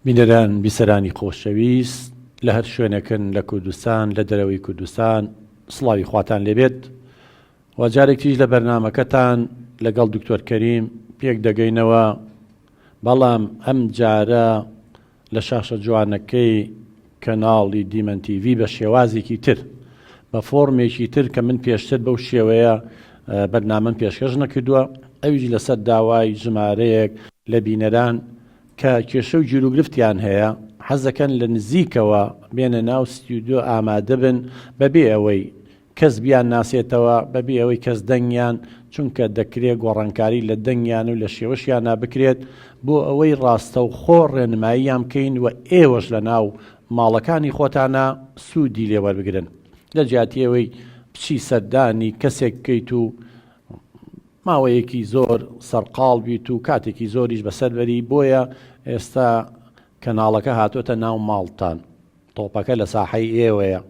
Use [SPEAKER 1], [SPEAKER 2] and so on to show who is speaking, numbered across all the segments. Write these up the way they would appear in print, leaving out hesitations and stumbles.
[SPEAKER 1] بینەران بیسەرانی خۆشەویست لە هەر شوێنێکن لە کوردستان لە دەرەوەی کوردستان سڵاوی خواتان لێبێت و جارێکتریش لە بەرنامەکەتان لەگەڵ دکتۆر کەریم پێک دەگەینەوە بەڵام ئەم جارە لە شاشە جوانەکەی کەناڵی دیمەن تیڤی بە شێوازێکی تر بە فۆرمێکی تر کە من پێشتر بەو شێوەیە بەرنامەم پێشکەش نەکردووە ئەویش لەسەر داوای ژمارەیەک لە بینەران کە کێشە و گیروگرفتیان هەیە حەزەکەن لە نزیکەوە بێنە ناو ستیودیۆ ئامادەبن بەبێ ئەوەی کەس بیانناسێتەوە بەبێ ئەوەی کەس دەنگیان، چونکە دەکرێ گۆڕانکاری لە دەنگیان و لە شێوەشیانا بکرێت بۆ ئەوەی ڕاستەوخۆ ڕێنماییان بکەین و ئێوەش لە ناو ماڵەکانی خۆتانا سوودی لێ وەربگرن لە جیاتی ئەوەی بچی سەردانی کەسێک بکەیت و ماوەیەکی زۆر سەرقاڵ بیت و کاتێکی زۆریش بەسەر بەری بۆیە ئێستا کەناڵەکە هاتۆتە ناو ماڵتان. تۆپەکە لە ساحەی ئێوەیە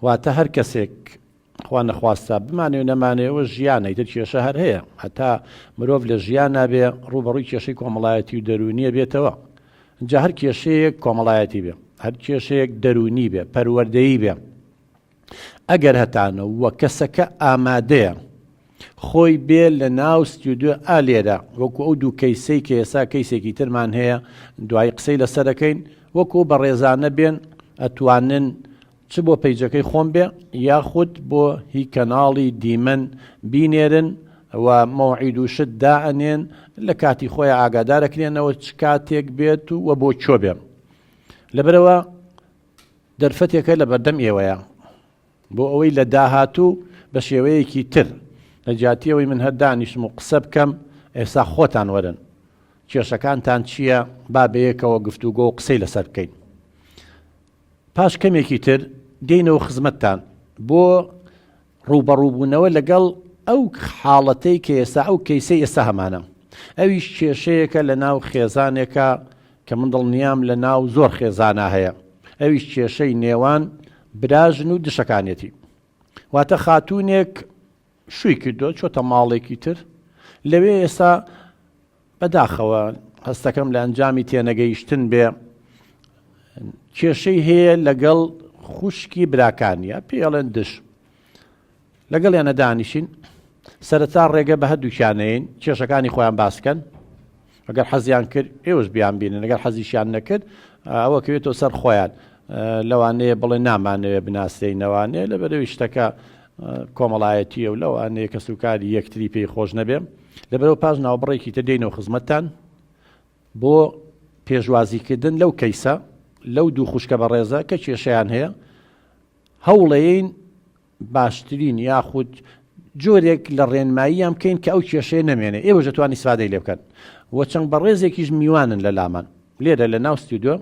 [SPEAKER 1] واتە هەر کەسێک خوا نەخواستە بمانێ و نەمانێ ژیانە ئیتر کێشە هەر هەیە هەتا مرۆڤ لە ژیان نابێ ڕووبەڕووی کێشەی کۆمەڵایەتی و دەروونیە بێتەوە جا هەر کێشەیەک کۆمەڵایەتی بێ هەر کێشەیەک دەروونی بێ پەروەردەیی بێ ئەگەر هەتانە و کەسەکە ئامادەیە خۆی بێ لە ناو ستیودیۆ ئا لێرە وەکو ئەو دوو کەیسەی کە ئێستا کەیسێکی ترمان هەیە دوایی قسەی لەسەرەکەین وەکو بەڕێزانە بێن ئەتوانن چ بۆ پەیجەکەی خۆم بێ یاخود بۆ هی کەناڵی دیمەن بینێرن و مەوعید و شت دائەنێن لە کاتی خۆیان ئاگادارەکرێنەوە چ کاتێک بێت و بۆ کوێ بێ لەبەرەوە دەرفەتێکە لە بەردەم ئێوەیە بۆ ئەوەی لە داهاتوو بە شێوەیەکی تر لە جیاتی ئەوەی من هەر دانیشم و قسە بکەم ئێستا خۆتان وەرن کێشەکانتان چییە با بەیەکەوە گفتوگۆ و قسەی لەسەر بکەین پاش کەمێکی تر دێینەوە خزمەتتان بۆ ڕووبەڕووبوونەوە لەگەڵ ئەو حاڵەتەی کە ئێستا ئەو کەیسەی ئێستا هەمانە ئەویش کێشەیەکە لە ناو خێزانێکە کە من دڵنیام لە ناو زۆر خێزانا هەیە ئەویش کێشەی نێوان براژن و دشەکانیەتی واتە خاتوونێک شووی کردووە چۆتە ماڵێکی تر لەوێ ئێستا بەداخەوە هەستەکەم لە ئەنجامی تێنەگەیشتن بێ کێشەی هەیە لەگەڵ خوشکی براکانیە پێڵێن دش لەگەڵیانە دانیشین سەرەتا ڕێگە بە هەردووکیانەین کێشەکانی خۆیان باسکەن ئەگەر حەزیان کرد ئێوەش بیان بینن ئەگەر حەزیشیان نەکرد ئەوە کەوێتەوە سەر خۆیان لەوانەیە بڵێ نامانەوێ بناسرێینەوانەیە لە بەرەوی شتەکە کۆمەڵایەتیە و لەوانەیە کەسوکاری یەکتری پێی خۆش نەبێ لەبەرەوە پاش ناوبڕێکی تر دێینەوە خزمەتتان بۆ پێشوازیکردن لەو کەیسە لەو دوو خوشکە بەڕێزە کە کێشەیان هەیە هەوڵەیەین باشترین یاخود جۆرێک لە ڕێنماییان بکەین کە ئەو کێشەیە نەمێنێ ئێوەش دەتوان ئیسفادەی لێ بکەن و چەند بەڕێزێکیش میوانن لە لامان لێرە لە ناو ستودیۆ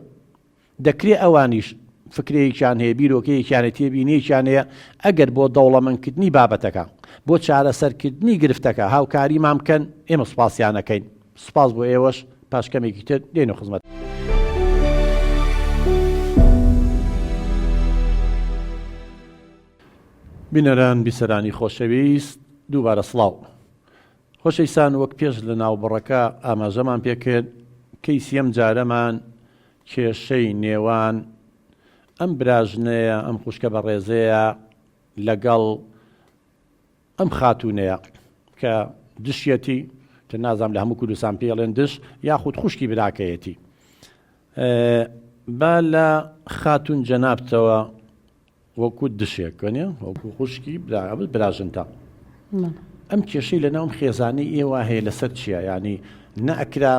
[SPEAKER 1] دەکرێ ئەوانیش فکرەیەکیان هەیە بیرۆکەیەکیان هەیە تێبینیەکیان هەیە ئەگەر بۆ دەوڵەمەندکردنی بابەتەکە بۆ چارەسەرکردنی گرفتەکە هاوکاریمان بکەن ئێمە سوپاسیان ئەکەین سوپاس بۆ ئێوەش پاش کەمێکی تر دێینە خزمەت. بینەران بیسەرانی خۆشەویست دووبارە سڵاو. خۆشەویستان وەک پێش لە ناوبڕەکە ئاماژەمان پێکرد کەیسی ئەم جارەمان کێشەی نێوان ئەم براژنەیە ئەم خوشکە بەڕێزەیە لەگەڵ ئەم خاتوونەیە کە دشیەتی تر نازانم لە هەموو کوردستان پێڵێن دش یاخود خوشکی براکەیەتی با لە خاتون جەنابتەوە وەکو دشێک وەنیە وەکو خوشکی براژنتە ئەم کێشەی لە ناوم خێزانی ئێوە هەیە لەسەر چییە ینی نەئەکرا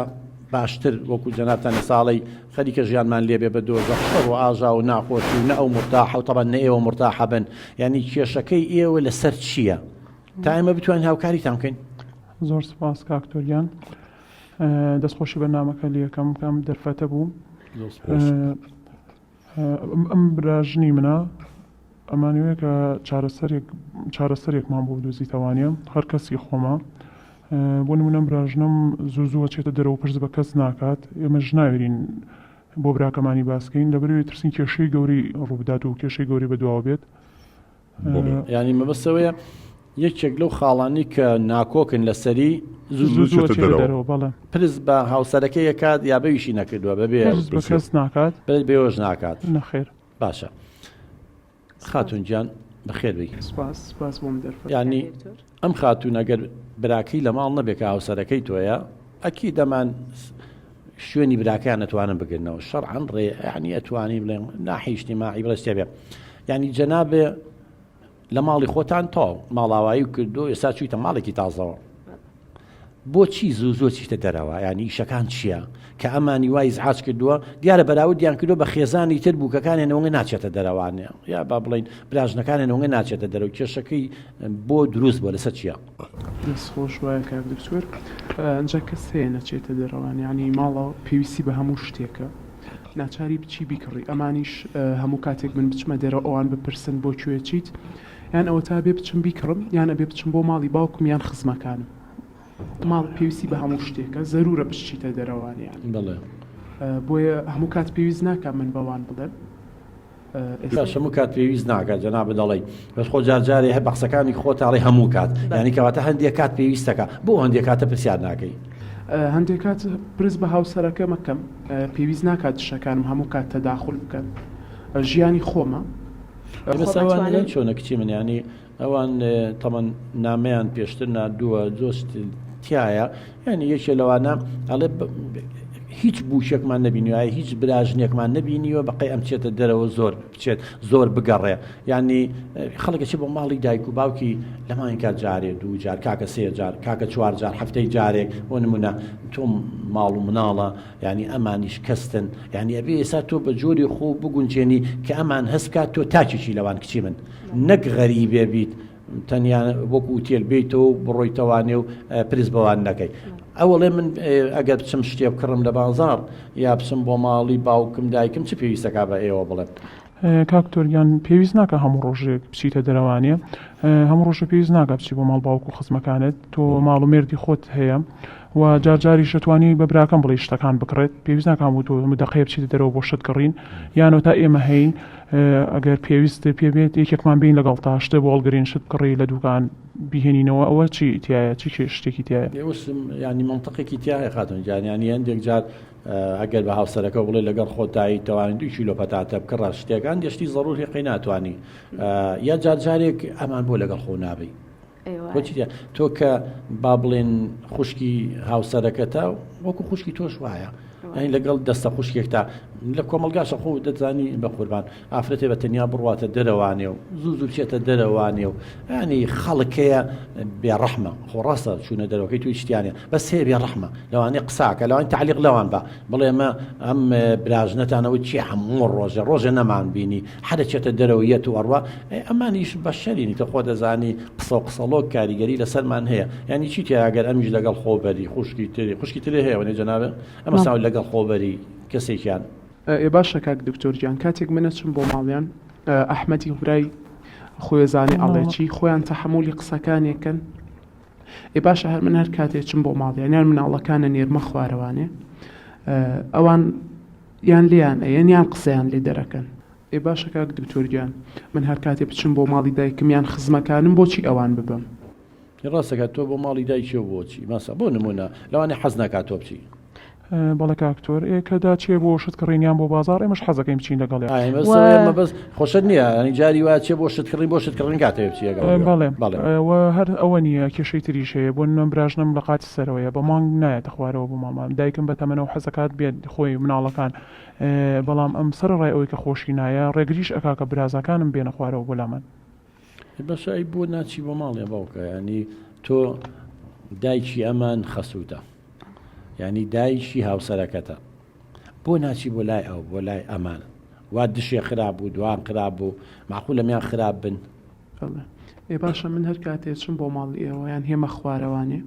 [SPEAKER 1] باشتر وەکو جەنابتان لە ساڵی خەریکە ژیانمان لێبێ بە دۆزەخ شەڕ و ئاژا و ناخۆشی و نە ئەو مرتاحە و تەبەن نە ئێوە مرتاحە بن ینی کێشەکەی ئێوە لەسەر چییە تا ئێمە بتوانین هاوکاریتان بکەین
[SPEAKER 2] زۆر سپاس کاک تۆریان دەستخۆشی بەرنامەکە لەکەم کەم دەرفەتە بوو ئەم براژنی منە ئەمانەوێ کە چارەسەرێک چارەسەرێکمان بۆ بدۆزیتەوانە هەر کەسی خۆمە بۆ نمونە براژنم زوو زووە چێتە دەرەوە پرس بە کەس ناکات ئێمە ژناوێرین بۆ براکەمانی باسکەین لەبەرەوەی ترسین کێشەی گەورەی ڕووبدات و کێشەی گەورەی بەدواوە بێت
[SPEAKER 1] ینی مەبەستەوەیە. یەکێک لەو خاڵانەی کە ناکۆکن لەسەری زوو
[SPEAKER 2] زوو زوو ئەچێتە دەرەوە. بەڵێ.
[SPEAKER 1] پرس بە هاوسەرەکەی ئەکات یا بەویشی نەکردووە بەبێ
[SPEAKER 2] پرس بە کەس ناکات.
[SPEAKER 1] پرس بەوێش ناکات.
[SPEAKER 2] نەخێر.
[SPEAKER 1] باشە خاتوون گیان بەخێر بێی.
[SPEAKER 2] سپاس سپاس بۆم دەرفەت.
[SPEAKER 1] یانی ئەم خاتوون ئەگەر براکەی لە ماڵ نەبێ کە هاوسەرەکەی تۆیە ئەکید ئەمان شوێنی براکەیان ئەتوانن بگرنەوە شەرعەن ڕێ یانی ئەتوانی بڵێن ناحی ئیجتیماعی بڵێ شتێ بێ یانی جەنابێ لە ماڵی خۆتان تەواو ماڵاوایی کردو ئێستا چوویتە ماڵێکی تازەوە بۆچی زوو زوو چیتە دەرەوە یانی ئیشەکان چییە کە ئەمانی وای ئیزعاج کردووە دیارە بەراوردیان کردووە بە خێزانی تر بووکەکانیان ئەوەنگە ناچێتە دەرەوانێ یا با بڵین براژنەکانیان ئەوەنگە ناچێتە دەرەوە کێشەکەی بۆ دروست بووە لەسەر چییە؟
[SPEAKER 2] دەست خۆش وایە کاک دکتۆر ئەنجا کەس هەیە نەچێتە دەرەوان یانی ماڵەوە پێویستی بە هەموو شتێکە ناچاری بچی بیکڕی ئەمانیش هەموو کاتێک من بچمە دەرەوە ئەوان بپرسن بۆ کوێ چیت یان ئەوەتا بێ بچم بیکڕم یان ئەبێ بچم بۆ ماڵی باوکم یان خزمەکانم ماڵ پێویستی بە هەموو شتێکە زەرورە بچیتە دەرەوانیان
[SPEAKER 1] بەڵێ
[SPEAKER 2] بۆیە هەموو کات پێویست ناکا من بەوان بڵێم
[SPEAKER 1] ئێستاش هەموو کات پێویست ناکات جەنابت دەڵێی بەس خۆ جار جارێ هەر بە قسەکانی خۆت ئەڵێی هەموو کات یانی کەواتە هەندێک کات پێویستەکە بۆ هەندێک کاتە پرسیار ناکەی
[SPEAKER 2] هەندێک کات پرس بە هاوسەرەکەم ئەکەم پێویست ناکات دشەکانم هەموو کات تەداخول بکەن ژیانی خۆمە
[SPEAKER 1] بەس ئەوان چۆنە کچی من ینی ئەوان تەمەن نامەیان پێشتر ناردووە جۆست تایە یعنی یەکێ لەوانە ئەڵێ هیچ بووشێکمان نەبینیوە هیچ براژنێکمان نەبینیوە بەقەی ئەم چێتە دەرەوە زۆر بچێت زۆر بگەڕێ ینی خەڵکە چی بۆ ماڵی دایک و باوکی لەمانکە جارێ دوو جار کاکە سێ جار کاکە چوار جار هەفتەی جارێک بۆ نمونە تۆم ماڵ و مناڵە یانی ئەمانیش کەستن یانی ئەبێ ئێستا تۆ بە جۆری خۆ بگونجێنی کە ئەمان هەست بکات تۆ تاکێکی لەوان کچی من نەک غەریبێ بیت تەنیا وەکو ئوتێل بێیتەوە و بڕۆیتەوانێ و پرس بەوان نەکەی ئەوەڵێ من ئەگەر بچم شتێ بکڕم لە بازاڕ یا بچم بۆ ماڵی باوکم دایکم چ پێویستەکە بە ئێوە بڵێم
[SPEAKER 2] کاک تۆر گیان پێویست ناکا هەموو ڕۆژێک بچیتە دەرەوانێ هەموو ڕۆژە پێویست ناکا بچی بۆ ماڵ باوک و خزمەکانت تۆ ماڵ و مێردی خۆت هەیە و جار جاریش ئەتوانی بە براکەم بڵێی شتەکان بکڕێت پێویست ناکا هەموو تۆ هەموو دەقەیە بچیتە دەرەوە بۆ شت کڕین یانەوە تا ئێمە هەین ئەگەر پێویست پێ بێت یەکێکمان بین لەگەڵ تا شتێ بۆ هەڵگرین شت بکڕی لە دوکان بیهێنینەوە ئەوە چی تایە چی شتێکی تایە
[SPEAKER 1] ینی منطقێکی تایە خاتون گیان ینی هەندێک جار ئەگەر بە هاوسەرەکە بڵێ لەگەڵ خۆتایی تەوانی دوو کیلۆ پەتاتە بکڕە شتێک هەندێک شتی زەڕوری قەی ناتوانی یا جار جارێک ئەمان بۆ لەگەڵ خۆ نابی بۆچی تۆ کە با بڵێن خوشکی هاوسەرەکەتە وەکو خوشکی تۆش وایە یعنی لەگەڵ دەستە خوشکێکتا لە کۆمەلگاشە خۆ دەتزانی بە قوربان ئافرەتێ بە تەنیا بڕواتە دەرەوانێ و زوو زوو بچێتە دەرەوانێ و یانی خەڵک هەیە بێڕەحمە خۆ ڕاستە چوونە دەرەوەکەی توی شتیانە بەس هەیە بێڕەحمە لەوانەیە قساکە لەوان تعلیق لەوان بە بڵێ ئەمە ئەم براژنەتانەوە چی هەموو ڕۆژێ ڕۆژێ نەمان بینی حەرە چێتە دەرەوە یەت و ئەڕوا ئەمانیش بەشەرینی تۆ خۆ دەزانی قسە و قسەڵۆک کاریگەری لەسەرمان هەیە یعنی چی تیا ئەگەر ئەمیش لەگەڵ خۆبەری خوشکی تری خوشکی تری هەیە وەنێ جەنابێ ئەمە ساو لەگەڵ خۆبەری کەسێکیان
[SPEAKER 2] ئێ باشە کاک دکتۆر گیان کاتێک من ئەچم بۆ ماڵیان ئەحمەدی برای خۆێزانێ ئەڵێ چی خۆیان تەحەمولی قسەکانێکن ئێ باشە هەر من هەر کاتێ چم بۆ ماڵیان یان مناڵەکانە نێرمە خوارەوانێ ئەوان یان لێیان ئەیەن یان قسەیان لێ دەرەکەن ئێ باشە کاک دکتۆر گیان من هەر کاتێ بچم بۆ ماڵی دایکم یان خزمەکانم بۆچی ئەوان ببەم؟
[SPEAKER 1] ڕاستەکە تۆ بۆ ماڵی دایکیەوە بۆچی ماسا بۆ نمونە لەوانەیە حەز نەکات تۆ بچی.
[SPEAKER 2] بەڵێ کاک تۆر ئێ کە داچێ بۆ شت کڕین یان بۆ بازاڕ ئێمەش حەزەکەین بچین لەگەڵیان.
[SPEAKER 1] ئای بەس ئەوەیە مەبەست خۆشت نییە یانی جاری وایە چێ بۆ شت کڕین بۆ شت کڕین کاتەوێ بچی لەگەڵ ئەوێ.
[SPEAKER 2] بەڵێ بەڵێ وە هەر ئەوە نییە کێشەی تریش هەیە بۆ نمونە براژنم لە قاتی سەرەوەیە بە مانگ نایەتە خوارەوە بۆ ماڵمان دایکم بە تەمەنە و حەزەکات بێت خۆی مناڵەکان بەڵام ئەم سەرەڕای ئەوەی کە خۆشی نایە ڕێگریش ئەکا کە برازاکانم بێنە خوارەوە بۆ لامان.
[SPEAKER 1] باشە ئەی بۆ ناچی بۆ ماڵێ باوکە ینی تۆ دایکی ئەمان خەسووتە ینی دایکی هاوسەرەکەتە بۆ ناچی بۆ لای ئەو بۆ لای ئەمان وا دشێ خراپ بوو دوان خراپ بوو معقول لەمیان خراپ بن
[SPEAKER 2] ئێ باشە من هەر کاتێ چم بۆ ماڵی ئێوە یان هێمە خوارەوانێ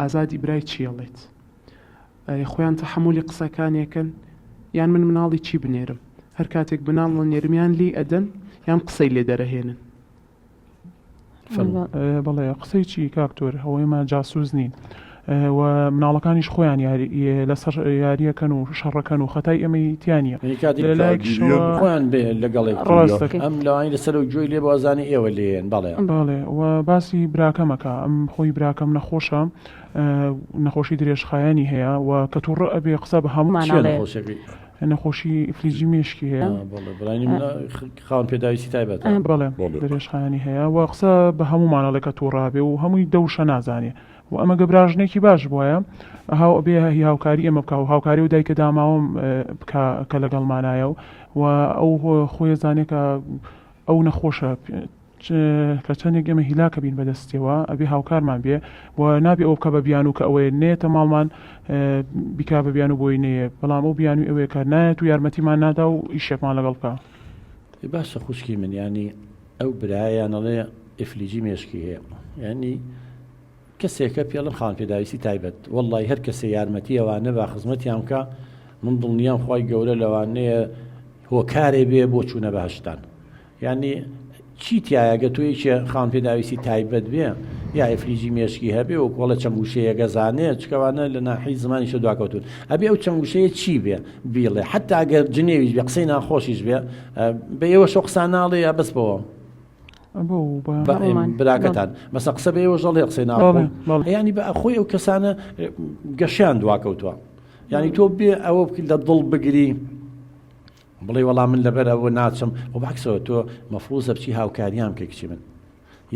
[SPEAKER 2] ئازادی برای چیەڵێت ئەرێ خۆیان تەحەمولی قسەکانێکن یان من مناڵی چی بنێرم هەر کاتێک مناڵ نێرم یان لێی ئەدەن یان قسەی لێ دەرەهێنن. بەڵێ قسەی چی کاک تۆر ئەوە ئێمە جاسوس نین. و مناڵەکانیش خۆیان یاری لەسەر یاریەکەن و شەڕەکەن و خەتای ئێمەی تیا نییە.
[SPEAKER 1] یعنی کاتێک
[SPEAKER 2] لە لایەکیشەوە
[SPEAKER 1] خۆیان بێ لەگەڵ یەکتری
[SPEAKER 2] ڕاست دەکەی.
[SPEAKER 1] ئەم لەوانی لەسەر و گوێی لێ بوازانی ئێوە لێن بەڵێ.
[SPEAKER 2] بەڵێ و باسی براکەم ئەکا ئەم خۆی براکەم نەخۆشە نەخۆشی درێژخایەنی هەیە و کە توڕە ئەبێ قسە بە هەموو
[SPEAKER 1] چیە
[SPEAKER 3] مانەڵێ.
[SPEAKER 1] نەخۆشیەکەی؟
[SPEAKER 2] نەخۆشی ئیفلیجی مێشکی هەیە.
[SPEAKER 1] بەڵێ برانی منە خاوەن پێداویستی تایبەتە.
[SPEAKER 2] بەڵێ درێژخایەنی هەیە و قسە بە هەموومان ئەڵێ کە توڕە ئەبێ و هەمووی دە وشە نازانێ و ئەمە گە براژنێکی باش بوایە هاو ئەبێ هی هاوکاری ئێمە بکا و هاوکاری و دایکە داماوەم بکا کە لەگەڵمانایە و و ئەو خۆی زانێ کە ئەو نەخۆشە کە چەندێک ئێمە هیلاکە بین بەدەستیەوە ئەبێ هاوکارمان بێ و نابێ ئەو بکە بە بیانوو کە ئەوەیە نێتە ماڵمان بیکا بە بیانوو بۆی نەیە بەڵام ئەو بیانووی ئەوەیە کە نایەت و یارمەتیمان نادا و ئیشێکمان لەگەڵ بکا.
[SPEAKER 1] باشە خوشکی من یانی ئەو برایان ئەڵێ ئیفلیجی مێشکی هەیە یانی کەسێکە پێڵم خاوەن پێداویستی تایبەت وەڵی هەر کەسێ یارمەتی ئەوانە با خزمەتیان بکە من دڵنیام خی گەورە لەوانەیە هۆکارێ بێ بۆ چوونە بەهشتان یعنی چی تایە گە تۆ یەکێ خاوەن پێداویستی تایبەت بێ یا ئەفلیجی مێشکی هەبێ و کۆڵە چەند وشەیەگە زانێ چکەوانە لە ناحی زمانیشە دواکەوتون ئەبێ ئەو چەند وشەیە چی بێ بیڵێ حتا ئەگەر جنێویش بێ قسەی ناخۆشیش بێ بە ئێوە شۆ قسان ناڵێ یا بەس بەوە براکەتان مەسە قسە بە ئێوە ژەڵێ قسەی ناخۆ ینی بە خۆی ئەو کەسانە گەشیان دواکەوتووە ینی تۆ بێ ئەوە لە دڵ بگری بڵێ وەڵام من لەبەر ئەوە ناچم و بەعکسەوە تۆ مەفروزە بچی هاوکاریان بکەی کچی من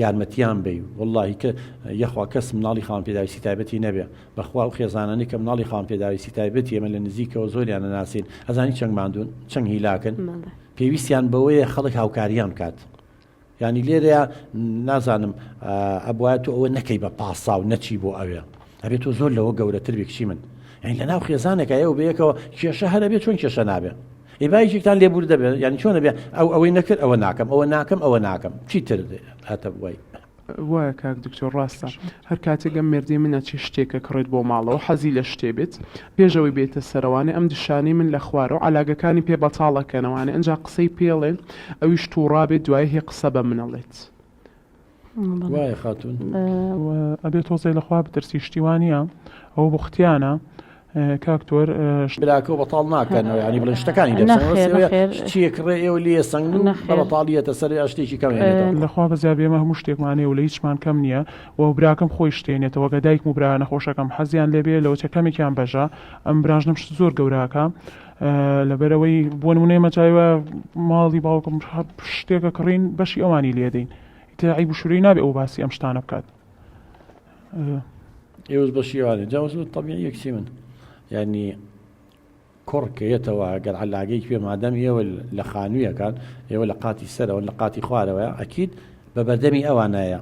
[SPEAKER 1] یارمەتیان بی وەڵاهی کە یەخوا کەس مناڵی خاوەن پێداویستی تایبەتی نەبێ بەخوا ئەو خێزانانەی کە مناڵی خاوەن پێداویستی تایبەتی ئێمە لە نزیکەوە زۆریان نەناسین ئەزانی چەند ماندوون چەند هیلاکن پێویستیان بەوەیە خەڵک هاوکاریان بکات ینی لێرەیە نازانم ئەبواە تۆ ئەوە نەکەی بە پاسا و نەچی بۆ ئەوێ ئەبێت تۆ زۆر لەوە گەورەتر بێ کچی من یعنی لە ناو خێزانێکە ئێوە بەیەکەوە کێشە هەرە بێ چۆن کێشە نابێ ئێ با یەکێکتان لێبوردە بێ یانی چۆنە بێ ئەو ئەوەی نەکرد ئەوە ناکەم ئەوە ناکەم ئەوە ناکەم چیتر هاتە وای.
[SPEAKER 4] وایە کاک دکتۆر ڕاستە هەر کاتێک ئەم مێردەی من ئەچێ شتێک ئەکڕێت بۆ ماڵەوە حەزی لە شتێ بێت پێش ئەوەی بێتە سەرەوانێ ئەم دشانەی من لە خوارەوە عەلاگەکانی پێ بەتاڵ ئەکەنەوانێ ئەنجا قسەی پێڵێن ئەویش توڕابێت دوایی هێ قسە بە من ئەڵێت.
[SPEAKER 1] وایە خاتوون.
[SPEAKER 2] ئەبێ تۆزێ لە خوا بترسی شتی وا نییە ئەوە بوختیانە کاک تۆر.
[SPEAKER 1] براکەو بەتاڵ ناکەنەوە یانی بڵێن شتەکانی دەسەنەوە شتیەک ڕێ ئێوە لێ سەنگ و بە بەتاڵیەتە سەر یا شتێکی کەم هێنێتەوە.
[SPEAKER 2] لەخوا بەزیابێ ئێمە هەموو شتێکمان هەیە و لە هیچمان کەم نییە و براکەم خۆی شتێنێتەوە گە دایکم و برا نەخۆشەکەم حەزیان لێ بێ لەوەچە کەمێکیان بەژە ئەم براژنم شت زۆر گەوراکە لەبەرئەوەی بۆ نمونە ئێمە جای وایە ماڵی باوکم شتێکە کڕین بەشی ئەوانی لێدەین ئیتر عیب و شورەی نابێ ئەو باسی ئەم شتانە بکات.
[SPEAKER 1] ئێوەش بەشی ئەوانە جا زۆر تەبیعیە کچی من یعنی کوڕ کە یەتەوە گەر عەلاگەی کوێ مادەم ئێوە لە خانوویەکان ئێوە لە قاتی سەرەوە لە قاتی خوارەوەیە ئەکید بە بەردەمی ئەوانایە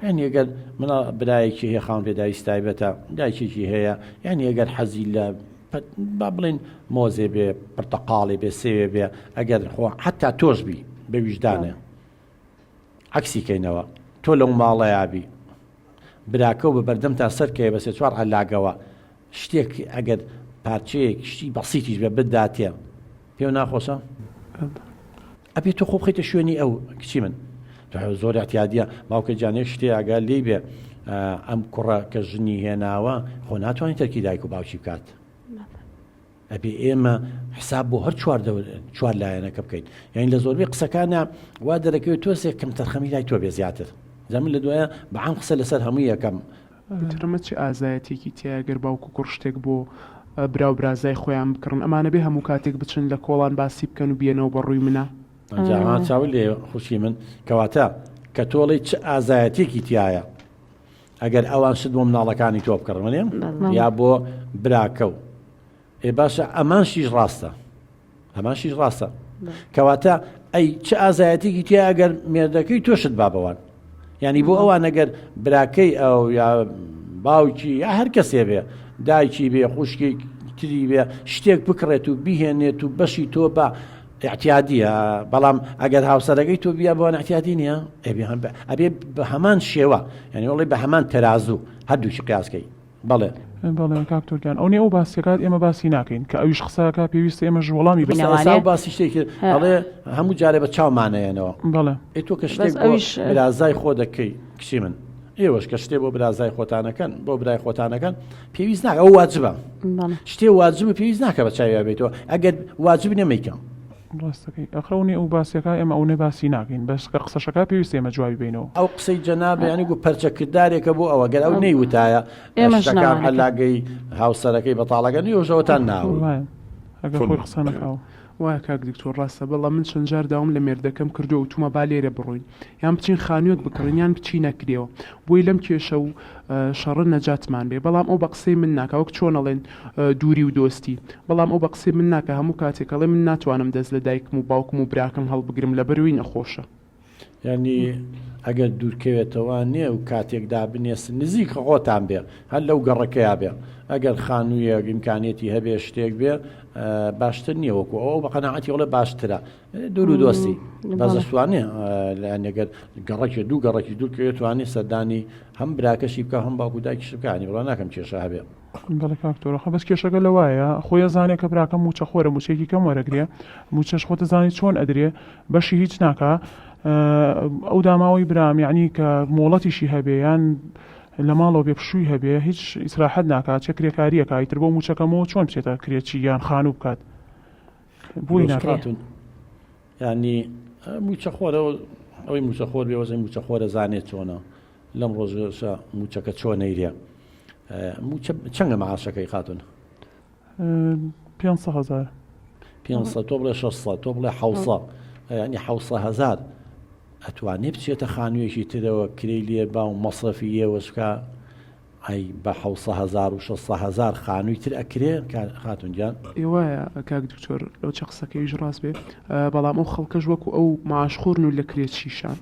[SPEAKER 1] یعنی ئەگەر مناڵ برایەکی هەیە خاوەن پێداویستی تایبەتە دایکێکی هەیە یعنی ئەگەر حەزی لە با بڵێن مۆزێ بێ پرتەقاڵێ بێ سێوێ بێ ئەگەر خۆ حتا تۆش بی بە ویژدانێ عەکسی کەینەوە تۆ لەو ماڵەیا بی براکەو بە بەردەمتا سەرکەوێ بە سێ چوار عەلاگەوە شتێک ئەگەر پارچەیەک شتی بەسیتیش بێ بتداتێ پێو ناخۆشە؟ ئەبێ تۆ خۆ بخەیتە شوێنی ئەو کچی من زۆر اعتیادیە باوکە گیان یەک شتێ ئاگا لێی بێ ئەم کوڕە کە ژنی هێناوە خۆ ناتوانێت تەرکی دایک و باوکی بکات ئەبێ ئێمە حساب بۆ هەر چوار چوار لایەنەکە بکەین یعنی لە زۆربەی قسەکانە وا دەرەکەوێت تۆسێک کەم تەرخەمی لای تۆ بێ زیاتر جا من لە دوایە بە عام قسە لەسەر هەموو یەکەم
[SPEAKER 4] ئیتر ئەمە چ ئازایەتیەکی تیایە گەر باوک و کوڕ شتێک بۆ برا و برازای خۆیان بکڕن ئەمانە بێ هەموو کاتێک بچن لە کۆڵان باسی بکەن و بیەنەوە بە ڕووی منا.
[SPEAKER 1] جا ها چاوت لێ خوشکی من کەواتە کە تۆڵی چ ئازایەتیەکی تایە ئەگەر ئەوان شت بۆ مناڵەکانی تۆ بکڕن وەنیە یا بۆ براکە و ئێ باشە ئەمان شیش ڕاستە هەمان شیش ڕاستە کەواتە ئەی چ ئازایەتێکی تیا ئەگەر مێردەکەی تۆشت بابەوان ینی بۆ ئەوان ئەگەر براکەی ئەو یا باوکی یا هەر کەسێ بێ دایکی بێ خوشکی تری بێ شتێک بکڕێت و بیهێنێت و بەشی تۆ بە اعتیادیە بەڵام ئەگەر هاوسەرەکەی تۆ بیا بۆ اعتیادی نییە ئەبێ بە هەمان شێوە یعنی وڵی بە هەمان تەرازوو هەردووکی قیاسکەی بەڵێ.
[SPEAKER 2] بەڵێ کاک تۆر گیان ئەونەی ئەو باسی ئەکات ئێمە باسی ناکەین کە ئەویش قسە ئەکا پێویستە ئێمەش وەڵامی
[SPEAKER 1] بدەینەوە. ئێستا باسی شتێک کرد ئەڵێ هەموو جارێ بە چاومانەیەنەوە.
[SPEAKER 2] بەڵێ.
[SPEAKER 1] ئەی تۆ کە شتێک بۆ برازای خۆ دەکەی کچی من. ئێوەش کە شتێ بۆ برازای خۆتانەکەن بۆ برای خۆتانەکەن پێویست ناکە ئەو واجبە شتێ واجب پێویست ناکە بە چاویا بێتەوە ئەگەر واجب نیە مەیکە.
[SPEAKER 2] ڕاستەکەی ئەخر ئەو نێ ئەو باسەکە ئێمە ئەو نێ باسی ناکەین بەس کە قسەشەکە پێویستە ئێمە جوابی بینەوە.
[SPEAKER 1] ئەو قسەی جەنابە یانی گو پەرچە کردارێکە بۆ ئەوە گەر ئەو نەی وتایە
[SPEAKER 3] ئێمەش
[SPEAKER 1] شتەکان
[SPEAKER 3] نەمانەکرد.
[SPEAKER 1] عەلاگەی هاوسەرەکەی بەتاڵەکە نەیۆش ئەوەتان ناوت.
[SPEAKER 2] وایە ئەگەر خۆی قسە نەکاو.
[SPEAKER 4] وایە کاک دکتۆر ڕاستە بەڵام من چەند جار داوام لە مێردەکەم کردووە وتومە با لێرە بڕۆین یان بچین خانوویەک بکڕین یان بچینە کرێوە بۆی لەم کێشە و شەڕە نەجاتمان بێ بەڵام ئەو بە قسەی من ناکا وەک چۆن ئەڵێن دووری و دۆستی بەڵام ئەو بە قسەی من ناکا هەموو کاتێک ئەڵێ من ناتوانم دەست لە دایکم و باوکم و براکەم هەڵبگرم لەبەروی نەخۆشە.
[SPEAKER 1] یانی ئەگەر دوورکەوێتەوە نێ و کاتێک دابنێ نزیک خۆتان بێ هەر لەو گەڕەکەیا بێ ئەگەر خانوویەک ئیمکانیەتی هەبێ شتێک بێ باشتر نییە وەکو ئەو بە قەناعەتی ئەڵێ باشترە دوور و دۆستی بەس ئەتوانێ لایەنەگەر گەڕەکێ دوو گەڕەکی دوور کەوێ توانێ سەردانی هەم براکەشی بکە هەم باوک و دایکیشی بکە ینی بڕوا ناکەم کێشە هەبێ.
[SPEAKER 2] بەڵێ کاک تۆرە خۆ بەس کێشەکە لەوایە خۆی ئەزانێ کە براکەم موچە خۆرە موچەیەکی کەم وەرەگرێ موچەش خۆت ئەزانی چۆن ئەدرێ بەشی هیچ ناکا ئەو داماوەی برام یعنی کە مۆڵەتیشی هەبێ یان لە ماڵەوە بێ پشووی هەبێ هیچ ئیسراحەت ناکا چێ کرێکاریەکە ئیتر بۆ موچەکەمەوە چۆن بچێتە کرێچی یان خانوو بکات بۆی ناکرێ
[SPEAKER 1] خاتون ینی موچەخۆرە ئەوەی موچەخۆر بێ وەزی موچەخۆرە زانێت چۆنە لەم ڕۆژەشە موچەکە چۆن نەیرێ موچە چەنگە معاشەکەی خاتون
[SPEAKER 2] 500 هزار
[SPEAKER 1] 500 تۆ بڵێ 600 تۆ بڵێ 600 ینی 600 هزار ئەتوانێ بچێتە خانوویەکی ترەوە کرێی لێ با و مەسرەفی ئێوەش بکا ئەی بە حەوسە هەزار و شەسە هەزار خانووی تر ئەکرێ خاتون گیان؟
[SPEAKER 4] ئێ وایە کاک دکتۆر لەو چە قسەکەیش ڕاست بێ بەڵام ئەو خەڵکەش وەکو ئەو معاشخۆرن و لە کرێچیشان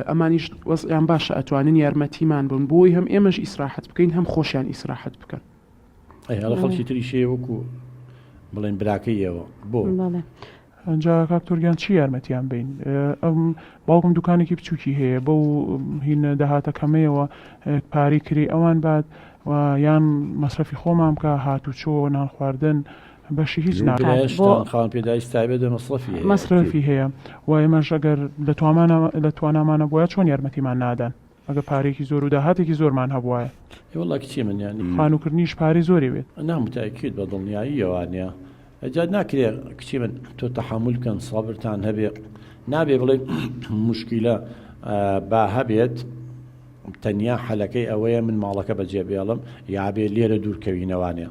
[SPEAKER 4] ئەمانیش وەزعیان باشە ئەتوانن یارمەتیمان بن بۆی هەم ئێمەش ئیسراحەت بکەین هەم خۆشیان ئیسراحەت بکەن.
[SPEAKER 1] ئەی هەڵە خەڵکی تریش هەیە وەکو بڵێن براکەی ئێوە بۆ؟
[SPEAKER 3] بەڵێ.
[SPEAKER 2] ئەنجا کاک تۆرگیان چی یارمەتیان بین ئەم باوکم دوکانێکی بچوکی هەیە بەو هینە داهاتە کەمەیەوە پارەی کرێی ئەوان بات و یان مەسرەفی خۆمان بکە هاتوچۆ نان خواردن بەشی هیچ ناکات.
[SPEAKER 1] برایشتان خاوەن پێداویستی تایبەت بە مەسرەفی هەیە.
[SPEAKER 2] مەسرەفی هەیە و ئێمەش ئەگەر لە توانامانە بوایە چۆن یارمەتیمان نادەن ئەگەر پارەیەکی زۆر و داهاتێکی زۆرمان هەبوایە.
[SPEAKER 1] ئێ وەڵا کچی من یانی.
[SPEAKER 2] خانووکردنیش پارەی زۆری وێت.
[SPEAKER 1] نا متاکید بە دڵنیاییەوە نیە جا ناکرێ کچی من تۆ تەحەمول کەن سەبرتان هەبێ نابێ بڵێ مشکیلە با هەبێت تەنیا حەلەکەی ئەوەیە من ماڵەکە بەجێ بێڵم یابێ لێرە دوورکەوینەوانە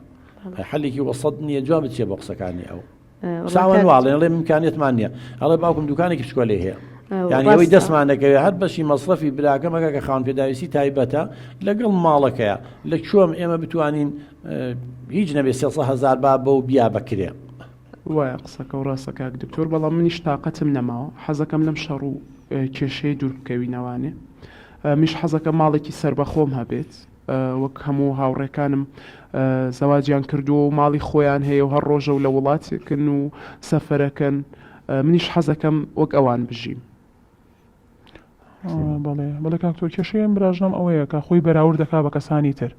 [SPEAKER 1] حەلێکی وەسەد نییە جواب چیە بۆ قسەکانی ئەو ساوان واڵێن ئەڵێ ئیمکانیەتمان نییە ئەڵێ باوکم دوکانێکی بچکۆلەی هەیە یعنی ئەوەی دەستمان دەکەوێت هەر بەشی مەسرەفی براکەمەکە کە خاوەن پێداویستی تایبەتە لەگەڵ ماڵەکەیە لە کوێم ئێمە بتوانین هیچ نەبێ 300 هزار با بەو بیا بەکرێ
[SPEAKER 4] وایە قسەکە و ڕاستە کاک دکتۆر بەڵام منیش تاقەتم نەماوە حەزەکەم لەم شەڕ و کێشەیە دوور بکەوینەوانێ میش حەزەکەم ماڵێکی سەربەخۆم هەبێت وەک هەموو هاوڕێکانم زەواجیان کردووە و ماڵی خۆیان هەیە و هەر ڕۆژە و لە وڵاتێکن و سەفەرەکەن منیش حەزەکەم وەک ئەوان بژیم.
[SPEAKER 2] بەڵێ بەڵێ کاک تۆ کێشەی ئەم براژنەم ئەوەیە کە خۆی بەراورد دەکا بە کەسانی تر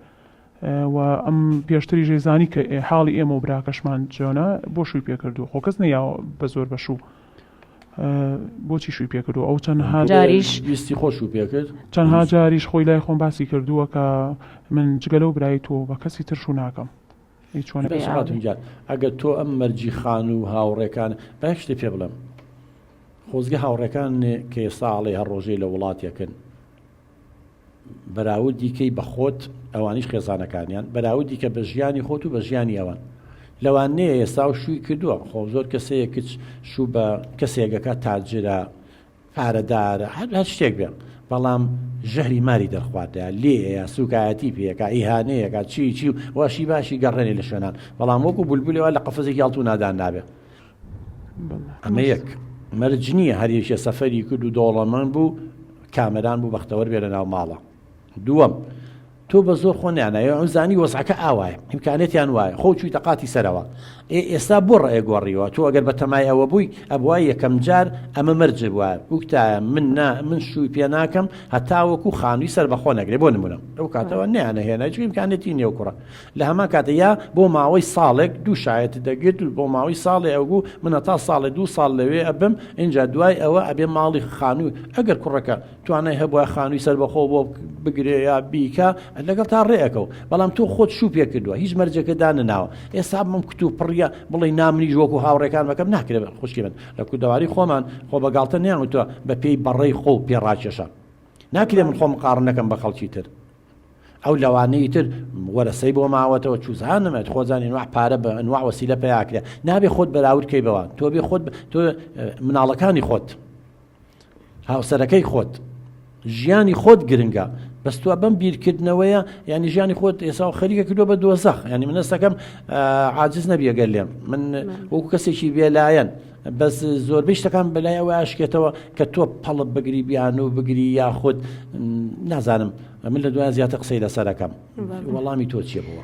[SPEAKER 2] و ئەم پێشتریش زانی کە حاڵی ئێمە و براکەشمان چۆنە بۆ شووی پێکردو خۆ کەس نەیاوە بە زۆر بە شوو بۆچی شووی پێکردو ئەو چەندها
[SPEAKER 3] جاریش
[SPEAKER 1] ویستی خۆ شوو پێکرد
[SPEAKER 2] چەندها جاریش خۆی لای خۆم باسی کردووە کە من جگە لەو برای تۆ بە کەسی تر شوو ناکەم ئی چۆنە
[SPEAKER 1] بەس خاتون گیان ئەگەر تۆ ئەم مەرجی خان و هاوڕێکان با یەک شتێ پێ بڵێم خۆزگە هاوڕێکان کە ئێستا ئاڵێ هەر ڕۆژەی لە وڵاتێکن بەراوردی کەی بە خۆت ئەوانیش خێزانەکانیان بەراوردی کە بە ژیانی خۆت و بە ژیانی ئەوان لەوانەیە ئێستا و شووی کردووە خۆ زۆر کەسەیە کچ شوو بە کەسێکەکە تاجرە پارەدارە هەر هەر شتێک بێ بەڵام ژەهری ماری دەرخواردە لێیە سوکایەتی پێەکە ئیهانەیەکە چی چی و واشی باشی گەڕێنێ لە شوێنان بەڵام وەکو بولبولەوە لە قەفەزێکی ئاڵتونادان نابێ ئەمە یەک مەرج نییە هەر یەکێ سەفەری کرد و دەوڵەمەند بوو کامەران بوو بەختەوەر بێ لە ناو ماڵە دووەم. تۆ بە زۆر خۆ نیانایە ئەو زانی وەزعەکە ئاوایە ئیمکانێتیان وایە خۆ چوویتە قاتی سەرەوە ئێ ئێستا بۆ ڕێ گۆڕیوە تۆ ئەگەر بە تەمای ئەوە بووی ئەبوای یەکەم جار ئەمە مەرج بووە وکتایە من نا من شووی پێ ناکەم هەتاوەکو خانووی سەر بەخۆ نەگرێ بۆ نمونە ئەو کاتەوە نیانە هێنا چونکە ئیمکانێتی نییە کوڕە لە هەمان کاتە یا بۆ ماوەی ساڵێک دوو شایەت دەگرت و بۆ ماوەی ساڵێ ئەوگو من هەتا ساڵێ دوو ساڵ لەوێ ئەبم اینجا دوای ئەوە ئەبێ ماڵی خانوو ئەگەر کوڕەکە توانای هەبوایە خانووی سەربەخۆ بۆ بگرێ یا بیکا لەگەڵ تا ڕێ ئەکەو بەڵام تۆ خۆت شوو پێ کردووە هیچ مەرجەکە دانەناوە ئێستا بم کت و پڕیە بڵێ نامنیش وەکو هاوڕێکان بەکەم ناکرێ خوشکی من لە کوردەواری خۆمان خۆ بە گاڵتە نیان وتووە بە پێی بەڕێی خۆ پێ ڕاکێشە ناکرێ من خۆم قاڕ نەکەم بە خەڵکی تر ئەو لەوانەی تر وەرەسەی بۆ ماوەتەوە چوزانمێت خۆزانانی نوع پارە بە ئەنواع وەسیلە پیاکرێ نابێ خۆت بەراورد کەی بەوان تۆ بێ خۆت تۆ مناڵەکانی خۆت هاوسەرەکەی خۆت ژیانی خۆت گرنگە بەس تو بەم بیرکردنەوەیە ینی ژیانی خۆت ئێسا و خەریکە کردووە بە دۆزەخ ینی من ئەستەکەم عاجز نەبیە گەر لێم من وەکو کەسێکی بێلایەن بەس زۆربەی شتەکان بەلای ئەوە ئاشکێتەوە کە تۆ پەڵپ بگری بیان و بگری یاخود نازانم من لە دوای زیاتر قسەی لەسەرەکەم وەڵامی تۆ چیە بووە؟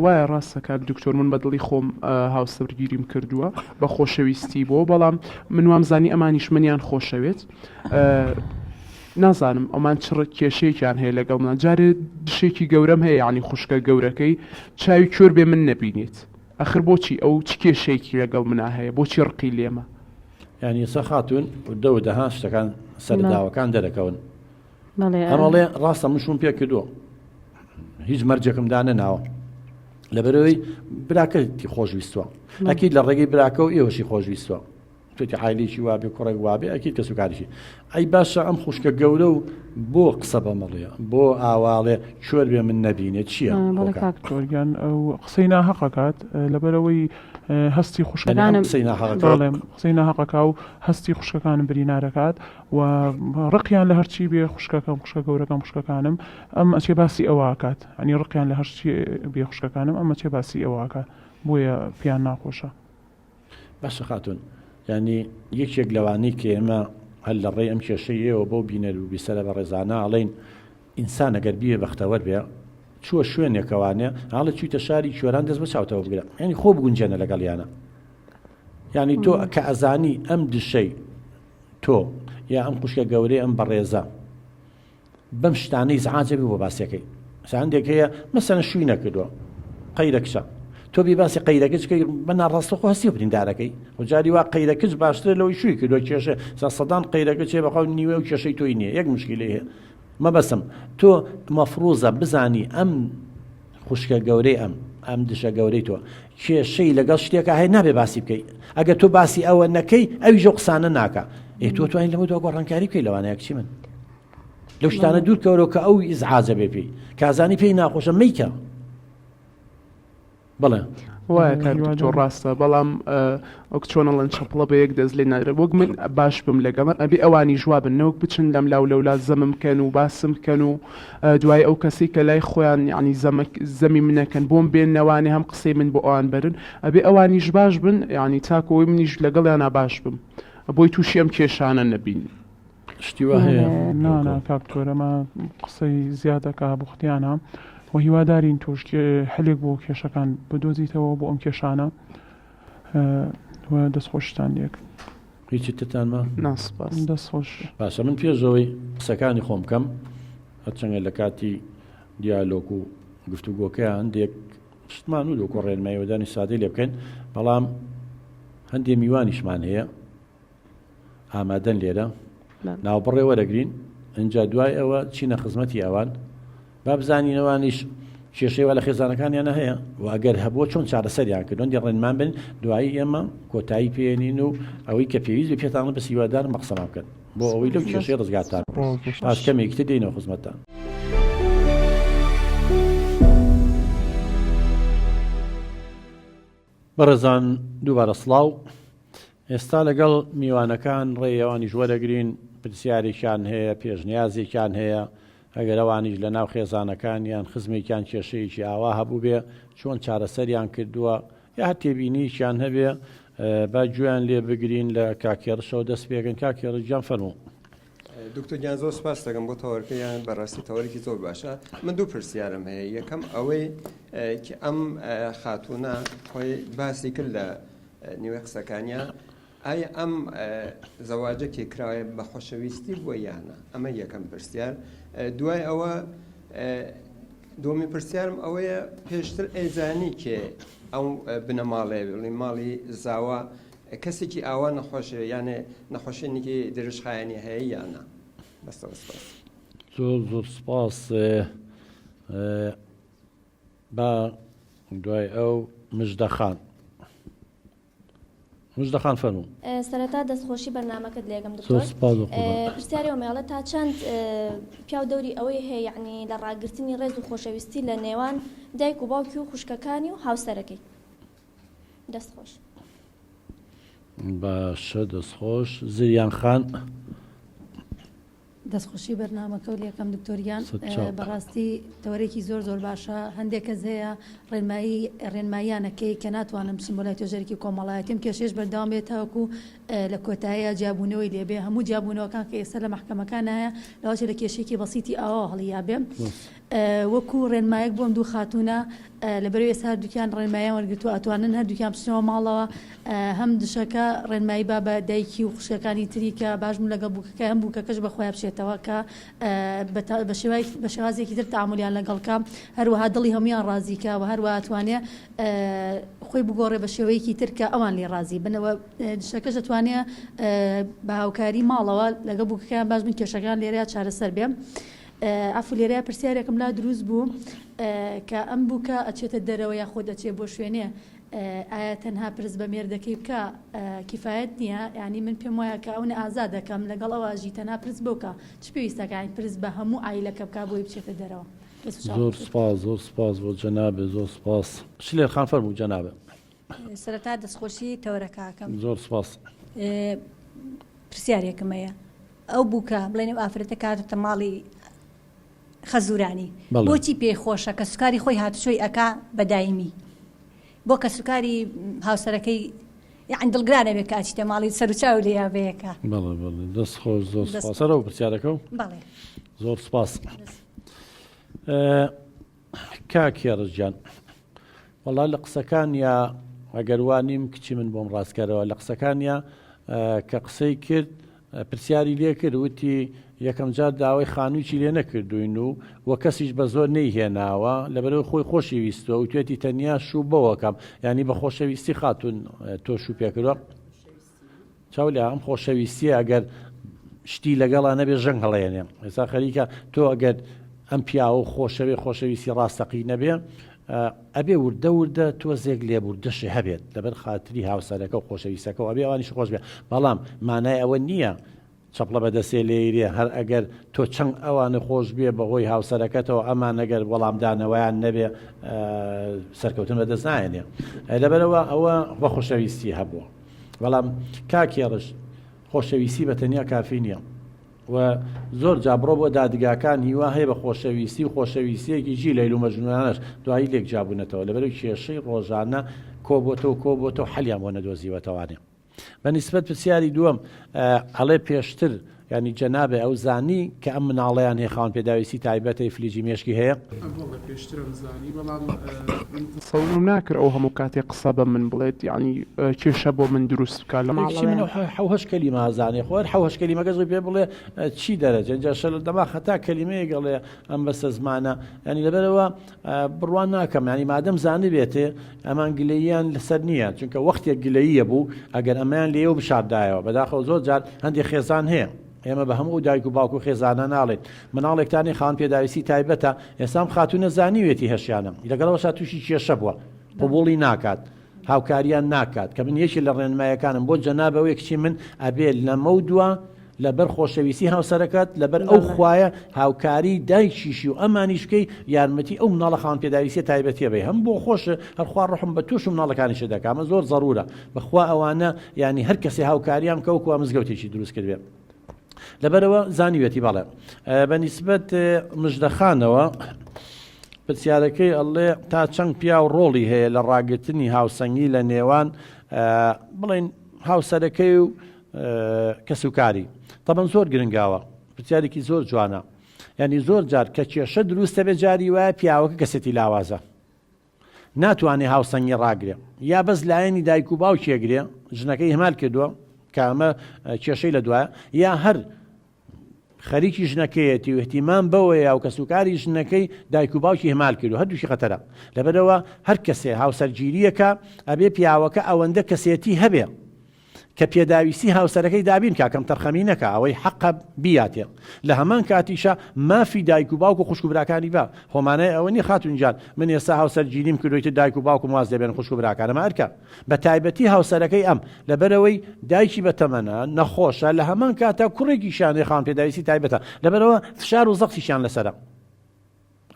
[SPEAKER 4] وایە ڕاستە کاک دکتۆر من بە دڵی خۆم هاوسەرگیریم کردووە بە خۆشەویستی بۆ بەڵام من وام زانی ئەمانیش منیان خۆشەوێت نازانم ئەمان چ کێشەیەکیان هەیە لەگەڵ من جارێ دشێکی گەورەم هەیە یعنی خوشکە گەورەکەی چاوی کۆر بێ من نەبینێت ئەخر بۆچی ئەو چ کێشەیەکی لەگەڵ منا هەیە بۆچی ڕقی لێمە
[SPEAKER 1] یعنی ئێستا خاتوون وردە وردە ها شتەکان سەرداوەکان دەرەکەون ئەمەڵێ ڕاستە من شوم پێ کردووە هیچ مەرجێکم دانەناوە لەبەرەوەی براکەتی خۆشویستوە ئەکی لە ڕێگەی براکە و ئێوەشی خۆشویستوە توتی عیلێکی وابێ کوڕێک وابێ ئەکی کەسوکاریشی ئەی باشە ئەم خوشکە گەورە و بۆ قسە بەمەڵێ بۆ ئاواڵێ چۆر بێ من نەبینێت چییە
[SPEAKER 2] گیان ئەو قسەی ناهەقەکات لەبەرەوەی هەستی خوشکەکانم قسەی ناهەقەکانم قسەی ناهەقەکە و هەستی خوشکەکانم برینارەکات و ڕقیان لە هەرچی بێ خوشکەکەم خوشکە گەورەکەم خوشکەکانم ئەم ئەچێ باسی ئەوە ئەکات ئەنی ڕقیان لە هەرچی بێ خوشکەکانم ئەم ئەچێ باسی ئەوە ئەکات بۆیە پێیان ناخۆشە.
[SPEAKER 1] باشە خاتوون یانی یەکێک لەوانەی کە ئێمە هەر لە ڕێی ئەم کێشەی ئێوە بەو بینەر و بیسەرە بەڕێزانە ئەڵێین ئینسان ئەگەر بیێ بەختەوەر بێ چووە شوێنێکەوانێ ئاڵێ چوویتە شاری کوێران دەست بە چاوتەوە بگرە یانی خۆ بگونجێنە لەگەڵیانە یانی تۆ کە ئەزانی ئەم دشەی تۆ یا ئەم خوشکە گەورەی ئەم بەڕێزە بەم شتانەی ئیزعاجە بێ بۆ باسیەکەی هەندێک هەیە مەسەلەن شووی نەکردووە قەیرە کچە تۆ بی باسی قەیرە کچ کەی بە ناڕاستەخۆ هەستی و بریندارەکەی و جاری وا قەیرە کچ باشترە لەوەی شووی کردووە کێشە سا سەدان قەیرە کچ هەیە بەخوا نیوە و کێشەی تۆی نییە یەک مشکیلەی هەیە مەبەستم تۆ مەفروزە بزانی ئەم خوشکە گەورەی ئەم ئەم دژە گەورەی تۆ کێشەی لەگەڵ شتێکا هەیە نابێ باسی بکەی ئەگەر تۆ باسی ئەوە نەکەی ئەویش ئەو قسانە ناکا ئێ تۆ توانین لەمە دوا گۆڕانکاری بکەی لەوانەیە کچی من لەو شتانە دوور کەورەوە کە ئەو ئیزعاجە بێ پێی کازانی پێی ناخۆشە میکە بەڵێ.
[SPEAKER 4] وایە کاک دکتۆر ڕاستە بەڵام وەک چۆن ئەڵێن چەپڵە بە یەک دەست لێ نادرێت وەک من باش بم لەگەڵن ئەبێ ئەوانیش وابن نەوەک بچن لەم لاو لەولا زەمم بکەن و باسم بکەن و دوای ئەو کەسی کە لای خۆیان یعنی زەمەک زەمی منەکەن بۆم بێن نەوانێ هەم قسەی من بۆ ئەوان بەرن ئەبێ ئەوانیش باش بن یعنی تاکۆی منیش لەگەڵیانا باش بم بۆی تووشی ئەم کێشانە نەبین.
[SPEAKER 1] شتی وا هەیە؟
[SPEAKER 2] نا نا کاک تۆر ئەمە قسەی زیادەکە بوختیانە و هیوادارین تۆش حلێک بۆ کێشەکان بدۆزیتەوە بۆ ئەم کێشانە و دەستخۆشتان لێک.
[SPEAKER 1] هیچی ترتان ما؟
[SPEAKER 4] نا سپاس.
[SPEAKER 2] دەست خۆش.
[SPEAKER 1] باشە من پێشەوەی قسەکانی خۆم بکەم هەرچەندە لە کاتی دیالۆک و گفتوگۆکە هەندێک شتمان و لۆکۆ ڕێنماییوەدانی سادەی لێ بکەین بەڵام هەندێ میوانیشمان هەیە ئامادەن لێرە ناوبڕێ وەرەگرین ئینجا دوای ئەوە چینە خزمەتی ئەوان با بزانین ئەوانیش کێشەی وا لە خێزانەکانیانە هەیە و ئەگەر هەبووە چۆن چارەسەریان کردوون دی ڕێنمان بن دوایی ئێمە کۆتایی پێێنین و ئەوەی کە پێویست بێ پێتان بەس هیوادارم بە قسەمان بکەن بۆ ئەوەی لەو کێشەی ڕزگارتان پاش کەمێکی تر دێینەوە خزمەتتان. بەڕێزان دووبارە سڵاو ئێستا لەگەڵ میوانەکان ڕێی ئەوانیش وەرەگرین پرسیارێکیان هەیە پێشنیازێکیان هەیە ئەگەر ئەوانیش لە ناو خێزانەکان یان خزمێکیان کێشەیەکی ئاوا هەبووبێ چۆن چارەسەریان کردووە یا هەر تێبینییەکیان هەبێ با گوێیان لێ بگرین لە کاک هێڕشەوە دەست پێکەن کاک هێڕش گیان فەرموو.
[SPEAKER 3] دکتۆر گیان زۆر سپاس دەکەم بۆ تەوەرەکە یان بەڕاستی تەوەرێکی زۆر باشە من دوو پرسیارم هەیە یەکەم ئەوەی کە ئەم خاتوونە خۆی باسی کرد لە نیوەی قسەکانیا ئایا ئەم زەواجە کێ کراوە بە خۆشەویستی بووە یانە ئەمە یەکەم پرسیار دوای ئەوە دومی پرسیارم ئەوەیە پێشتر ئەیزانی کێ ئەو بنەماڵەیە بڵێ ماڵی زاوا کەسێکی ئاوا نەخۆشە یانێ نەخۆشیەکی درێژخایەنی هەیە یان نا؟ بەستەوە سپاس.
[SPEAKER 1] زۆر زۆر سپاس با دوای ئەو مژدە خان مژدە خان فەرموو.
[SPEAKER 5] سەرەتا دەستخۆشی بەرنامەکەت لێکەم
[SPEAKER 1] زۆر
[SPEAKER 5] دکتۆر
[SPEAKER 1] سپاس بۆ قوربان.
[SPEAKER 5] پرسیاری ئەومە ئەڵێ تا چەند پیاو دەوری ئەوەی هەیە یەعنی لە ڕاگرتنی ڕێز و خۆشەویستی لە نێوان دایک و باوکی و خوشکەکانی و هاوسەرەکەی دەست خۆش.
[SPEAKER 1] باشە دەست خۆش زریان خان.
[SPEAKER 6] دەستخۆشی بەرنامەکەو لێکەم دکتۆر گیان بەڕاستی تەوەرێکی زۆر زۆر باشە هەندێک کەس هەیە ڕێنمایی ڕێنماییانەکەی کە ناتوانم بچم بۆ لای توێژەرێکی کۆمەڵایەتیم کێشەیش بەردەوام بێت تاوەکو لە کۆتاییە جیابوونەوەی لێبێ هەموو جیابوونەوەکان کە ئێستا لە مەحکەمەکان هەیە لەوەچێ لە کێشێکی بەسیتی ئاوا هەڵیابێ وەکو ڕێنمایەک بۆ ئەم دوو خاتوونە لەبەرئەوەی ئێستا هەردووکیان ڕێنماییان وەرگرتووە ئەتوانن هەردووکیان بچنەوە ماڵەوە هەم دشەکە ڕێنمایی با بە دایکی و خوشکەکانی تری کە باش بوون لەگەڵ بووکەکە هەم بووکەکەش بە خۆیان بچێتەوە کە بە شێوەیەک بە شێوازێکی تر تەعامولیان لەگەڵ کە هەروەها دڵی هەموویان ڕازی کە و هەروەها توانێ خۆی بگۆڕێ بە شێوەیەکی تر کە ئەوان لێ ڕازی بنەوە دشەکەش دەتوانێ بە هاوکاری ماڵەوە لەگەڵ بووکەکەیان باش بن کێشەکان لێرەیا چارەسەر بێ. عەفو لێرەیا پرسیارێکم لا دروست بوو کە ئەم بووکە ئەچێتە دەرەوە یاخود ئەچێ بۆ شوێنێ ئایا تەنها پرس بە مێردەکەی بکا کیفایەت نییە یانی من پێم وایە کە ئەونە ئازادەکەم لەگەڵ ئەوە ئەژی تەنها پرس بەو کا چ پێویستەکە یانی پرس بە هەموو عایلەکە بکا بۆی بچێتە دەرەوە دەست و چاو
[SPEAKER 1] زۆر
[SPEAKER 6] خۆش بێت.
[SPEAKER 1] سپاس زۆر سپاس بۆ جەنابت زۆر سپاس. شلێر خان فەرموو جەنابت.
[SPEAKER 7] سەرەتا دەستخۆشی تەوەرەکە ئەکەم.
[SPEAKER 1] زۆر سپاس.
[SPEAKER 7] پرسیارێکم هەیە ئەو بووکە بڵێن ئەو ئافرەتە کە هاتۆتە ماڵی خەزورانی
[SPEAKER 1] بەڵێ.
[SPEAKER 7] بۆچی پێی خۆشە کە سوکاری خۆی هاتوچۆی ئەکا بە دایمی بۆ کە سوکاری هاوسەرەکەی یەعنی دڵگرانە بێ کە ئەچیتە ماڵی سەروچاو لێیا بەیەکا.
[SPEAKER 1] بەڵێ بەڵێ دەست خۆش زۆر
[SPEAKER 7] دەست
[SPEAKER 1] سپاس هەر ئەو پرسیارەکە و
[SPEAKER 7] بەڵێ.
[SPEAKER 1] زۆر سپاس.
[SPEAKER 7] دەست.
[SPEAKER 1] کاک هێڕش گیان وەڵا لە قسەکانیا ئەگەر وا نیم کچی من بۆم ڕاستکەرەوە لە قسەکانیا کە قسەی کرد پرسیاری لێ کرد وتی یەکەم جار داوای خانوویی لێ نەکردوین و وە کەسیش بە زۆر نەیهێناوە لەبەرەوەی خۆی خۆشی ویستوە وتوێتی تەنیا شوو بەوەکەم ینی بە خۆشەویستی خاتون تۆ شوو پێکردوە چاو لە ئەم خۆشەویستیە ئەگەر شتی لەگەڵا نەبێ ژەنگ هەڵێنێ ئێستا خەریکە تۆ ئەگەر ئەم پیاوە خۆشەوێ خۆشەویستی ڕاستەقی نەبێ ئەبێ وردە وردە تۆزێک لێبوردەشێ هەبێت لەبەر خاتری هاوسەرەکە و خۆشەویستەکە و ئەبێ ئەوانیش خۆش بێ بەڵام مانای ئەوە نییە چەپڵە بە دەسێ لێیرێ هەر ئەگەر تۆ چەند ئەوانە خۆش بێ بەهۆی هاوسەرەکەتەوە ئەمان ئەگەر وەڵامدانەوەیان نەبێ سەرکەوتن بەدەست نایەنێ لەبەرەوە ئەوە بە خۆشەویستی هەبووە بەڵام کاک هێڕش خۆشەویستی بە تەنیا کافی نییە و زۆر جا بڕۆ بۆ دادگاکان هیوا هەیە بە خۆشەویستی و خۆشەویستیەکی جی لەیل و مەجنونانەش دوایی لێک جیابوونەتەوە لەبەرەوەی کێشەی ڕۆژانە کۆبۆتەوە کۆبۆتەوە حەلیان بۆ نەدۆزیوەتەوانێ بە نیسبەت پرسیاری دووەم ئەڵێ پێشتر یانی جەنابێ ئەو زانی کە ئەم مناڵەیان هەیە خاوەن پێداویستی تایبەتە ئیفلیجی مێشکی هەیە؟
[SPEAKER 4] بەڵێ پێشترم زانی بەڵام من تەسەورم ناکرد ئەو هەموو کاتێ قسە بە من بڵێت یانی کێشە بۆ من دروست بکا لە
[SPEAKER 1] کچی من
[SPEAKER 4] ماڵەوەیان.
[SPEAKER 1] ئەو حەوهەش کەلیمە ئەزانێ خۆ هەر حەوهەش کەلیمەکەش پێ بڵێ چی دەرەجە جا شەلە دەما خەتا کەلیمەیەک ئەڵێ ئەم بەسە زمانە یانی لەبەرەوە بڕوا ناکەم یانی مادەم زانبێتێ ئەمان گلەییان لەسەر نییە چونکە وەختێک گلەییە بوو ئەگەر ئەمەیان لێیەوە بشاردایەوە بەداخەوە زۆر جار هەندێک خێزان هەیە ئێمە بە هەموو دایک و باوک و خێزانە ناڵێن مناڵێکتانی خاوەن پێداویستی تایبەتە ئێستا ئەم خاتوونە زانیوێتی هەشیانە لەگەڵەوەشا تووشی کێشە بووە قبوڵی ناکات هاوکاریان ناکات کە من یەکێ لە ڕێنمایەکانم بۆ جەنابە ئەوەیە کچی من ئەبێ لەمەو دوا لەبەر خۆشەویستی هاوسەرەکەت لەبەر ئەو خوایە هاوکاری دایکیشی و ئەمانیش بکەی یارمەتی ئەو مناڵە خاوەن پێداویستیە تایبەتیە بەی هەم بۆ خۆش هەرخوا ڕحم بە توش و مناڵەکانیشت دەکا ئەمە زۆر زەرورە بەخوا ئەوانە یانی هەر کەسێ هاوکاریان بکە وەکو مزگەوتێکی دروست کردبێ لەبەرەوە زانیوێتی بەڵێ بە نیسبەت مژدەخانەوە پرسیارەکەی ئەڵێ تا چەند پیاو ڕۆڵی هەیە لە ڕاگرتنی هاوسەنگی لە نێوان بڵین هاوسەرەکەی و کەسوکاری تەبەن زۆر گرنگاوە. پرسیارێکی زۆر جوانە یعنی زۆر جار کە کێشە دروستە بێ جاری وایە پیاوەکە کەسێتی لاوازە ناتوانێ هاوسەنگی ڕاگرێ یا بەس لایەنی دایک و باوکی ئەگرێ ژنەکەی ئیهمال کردووە کە ئەمە کێشەی لە دوایە یا هەر خەریکی ژنەکەیەتی و اهتیمام بەوەیە و کەسوکاری ژنەکەی دایک و باوکی ئیهمال کردو هەردووشی خەتەرە لەبەرەوە هەر کەسێ هاوسەرگیریەکە ئەبێ پیاوەکە ئەوەندە کەسێتی هەبێ کە پێداویستی هاوسەرەکەی دابین کا کەمتەرخەمی نەکا ئەوەی حەقە بیاتێ لە هەمان کاتیشا مافی دایک و باوک و خوشک و براکانی با خۆ مانای ئەوە نیە خاتون گیان من ئێستا هاوسەرگیریم کردوە ئیتر دایک و باوکم واز لێبێن خوشک و براکانم ئەرکە بە تایبەتی هاوسەرەکەی ئەم لەبەرئەوەی دایکی بەتەمەنە نەخۆشە لە هەمان کاتا کوڕێکیشیان هەیە خاوەن پێداویستی تایبەتە لەبەرئەوە فشار و زەختیشیان لەسەرە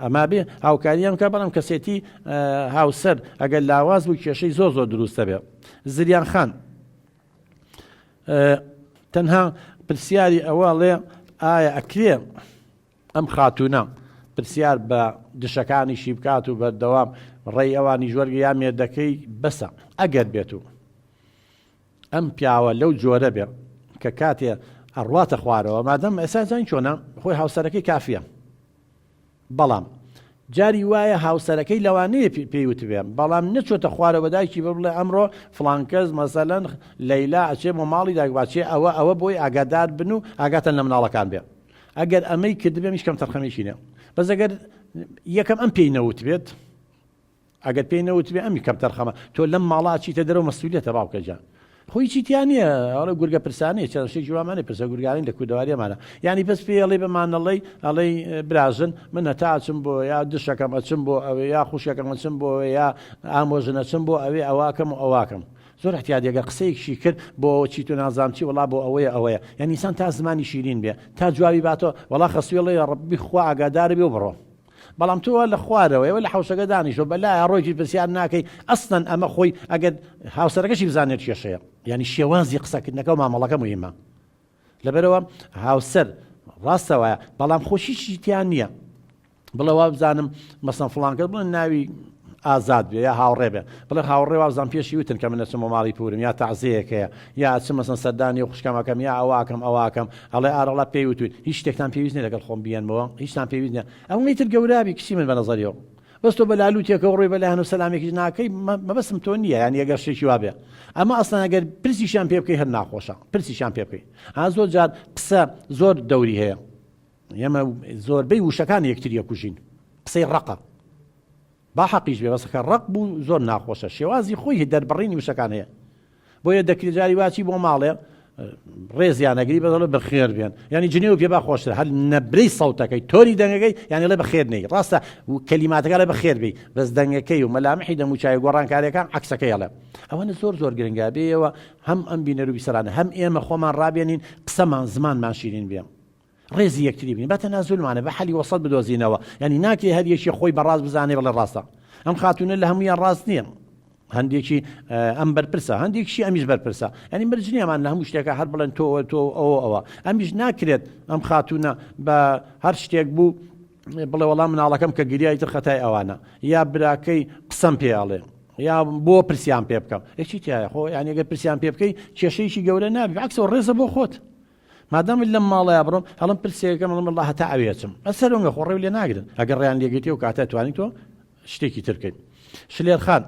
[SPEAKER 1] ئەما بێ هاوکاریان بکە بەڵام کەسێتی هاوسەر ئەگەر لاواز بوو کێشەی زۆر زۆر دروستە بێ زریان خان تەنها پرسیاری ئەوە ڵێ ئایا ئەکرێ ئەم خاتونە پرسیار بە دشەکانیشی بکات و بەردەوام ڕێی ئەوانی ژوەرگە یا مێردەکەی بەسە ئەگەر بێت و ئەم پیاوە لەو جۆرە بێ کە کاتێ ئەڕواتە خوارەوە مادەم ئێستا زانین چۆنە خۆی هاوسەرەکەی کافیە بەڵام جاری وایە هاوسەرەکەی لەوانەیە پێی وتبێ بەڵام نەچۆتە خوارەوە بە دایکی بڵێ ئەمڕۆ فڵانکەس مەسەلەن لەیلا ئەچێ بۆ ماڵی دایک باچێ ئەوە ئەوە بۆی ئاگادار بن و ئاگاتان لە مناڵەکان بێ ئەگەر ئەمەی کردبێ میش کەم تەرخەمێکی نیە بەس ئەگەر یەکەم ئەم پێی نەوتبێت ئەگەر پێی نەوتبێ ئەمی کەمتەرخەمە تۆ لەم ماڵە ئەچیتە دەرەوە مەسولیەتە باوکە گیان خۆ هیچی تیا نییە ئەڵێ گورگە پرسانەیە چەند شتێکی وامانەیە پرسە گورگانین لە کوردەواریەمانە یعنی بەس پێی ئەڵێ بەمانەڵەی ئەڵێی براژن من هەتا ئەچم بۆ یا دشەکەم ئەچم بۆ ئەوێ یا خوشکەکەم ئەچم بۆ ئەوێ یا ئامۆژن ئەچم بۆ ئەوێ ئەواکەم و ئەواکەم زۆر احتیاطی ئەگەر قسەیەکشی کرد بۆ چی تۆ نازانم چی وەڵا بۆ ئەوەیە ئەوەیە یعنی ئینسان تا زمانی شیرین بێ تا جوابی باتەوە وەڵا خەسوێڵێ ڕەبی خوا ئاگادار بێ و بڕۆ بەڵام تۆ لە خوارەوە ئێوە لە حەوشەکە دانیشتوە بە لایە ڕۆیتیت پرسیار ناکەی ئەسڵەن ئەمە خۆی ئەگەر هاوسەرەکەشی بزانێت کێشەیە یعنی شێوازی قسەکردنەکە و مامەڵەکە مهمە لەبەرەوە هاوسەر ڕاستە وایە بەڵام خۆشیشی تیان نییە بڵێ وا بزانم مەسەن فڵانکە بڵێ ناوی ئازاد بێ یا هاوڕێ بێ بڵێ هاوڕێ وابزانم پێشی وتن کە من ئەچم بۆ ماڵی پورم یا تەعزیەیەک هەیە یا ئەچم مەسەن سەردانی ئەو خوشکەم ئەکەم یا ئەوە ئەکەم ئەوە ئەکەم ئەڵێ ئارەڵا پێی وتوین هیچ شتێکتان پێویست نیە لەگەڵ خۆم بیەنمەوە هیچتان پێویست نیە ئەوەی تر گەورابی کچی من بە نەزەریەوە بەس تۆ بە لالوتێکەوە ڕۆی بە لایەن و سەلامێکیش ناکەی مەبەستم تۆ نییە یانی ئەگەر شتێکی وا بێ ئەمە ئەسڵەن ئەگەر پرسیشیان پێ بکەی هەر ناخۆشە پرسیشیان پێ بکەی ها زۆر جار قسە زۆر دەوری هەیە ئێمە زۆربەی وشەکان یەکتری ئەکوژین قسەی ڕەقە با حەقیش بێ بەس کە ڕەق بوو زۆر ناخۆشە شێوازی خۆی دەربڕینی وشەکان هەیە بۆیە دەکرێت جاری واچی بۆ ماڵێ ڕێزیان ئەگری بەدەڵێ بەخێر بێن ینی جنێو پێ با خۆشتر هەر نەبرەی سەوتەکەی تۆری دەنگەکەی یانی ڵێ بەخێر نەی ڕاستە و کەلیماتەکە ڵێ بەخێر بی بەس دەنگەکەی و مەلامحی دەموچای گۆڕانکاریەکان عکسەکەی ئەڵێ ئەوەنە زۆر زۆر گرنگە بێەوە هەم ئەم بینەر و بیسەرانە هەم ئێمە خۆمان ڕابێنین قسەمان زمانمان شیرین بێ ڕێزی یەکتری بگرین با تەنازولمانە بە حەلی وەسەت بدۆزینەوە یعنی ناکرێ هەر یەکێ خۆی بە ڕاست بزانێ بڵێ ڕاستە ئەم خاتونە لە هەمویان ڕاست نییە هەندێکی ئەم بەرپرسە هەندێکشی ئەمیش بەرپرسە ئەنی مەرج نییەمان لە هەموو شتێکە هەر بڵێن تۆ تۆ ئەوە ئەوە ئەمیش ناکرێت ئەم خاتونە بە هەر شتێک بوو بڵێ وەڵام مناڵەکەم کە گریای تر خەتای ئەوانە یا براکەی قسەم پێ ئەڵێ یا بۆ پرسیان پێ بکەم هیچی تایە خۆ یان ئەگەر پرسیان پێ بکەی کێشەیەکی گەورە نابی عکسەوە ڕێزە بۆ خۆت مادام من لەم ماڵەیا بڕۆم هەڵم پرسێکەکەم ئەڵێم وەڵا هەتا ئەوێ ئەچم ئەسەرۆنگە خۆ ڕێو لێ ناگرن ئەگەر ڕێیان لێگرتی ئەو کاتە توانی تۆ شتێکی تر بکەیت شلێر خان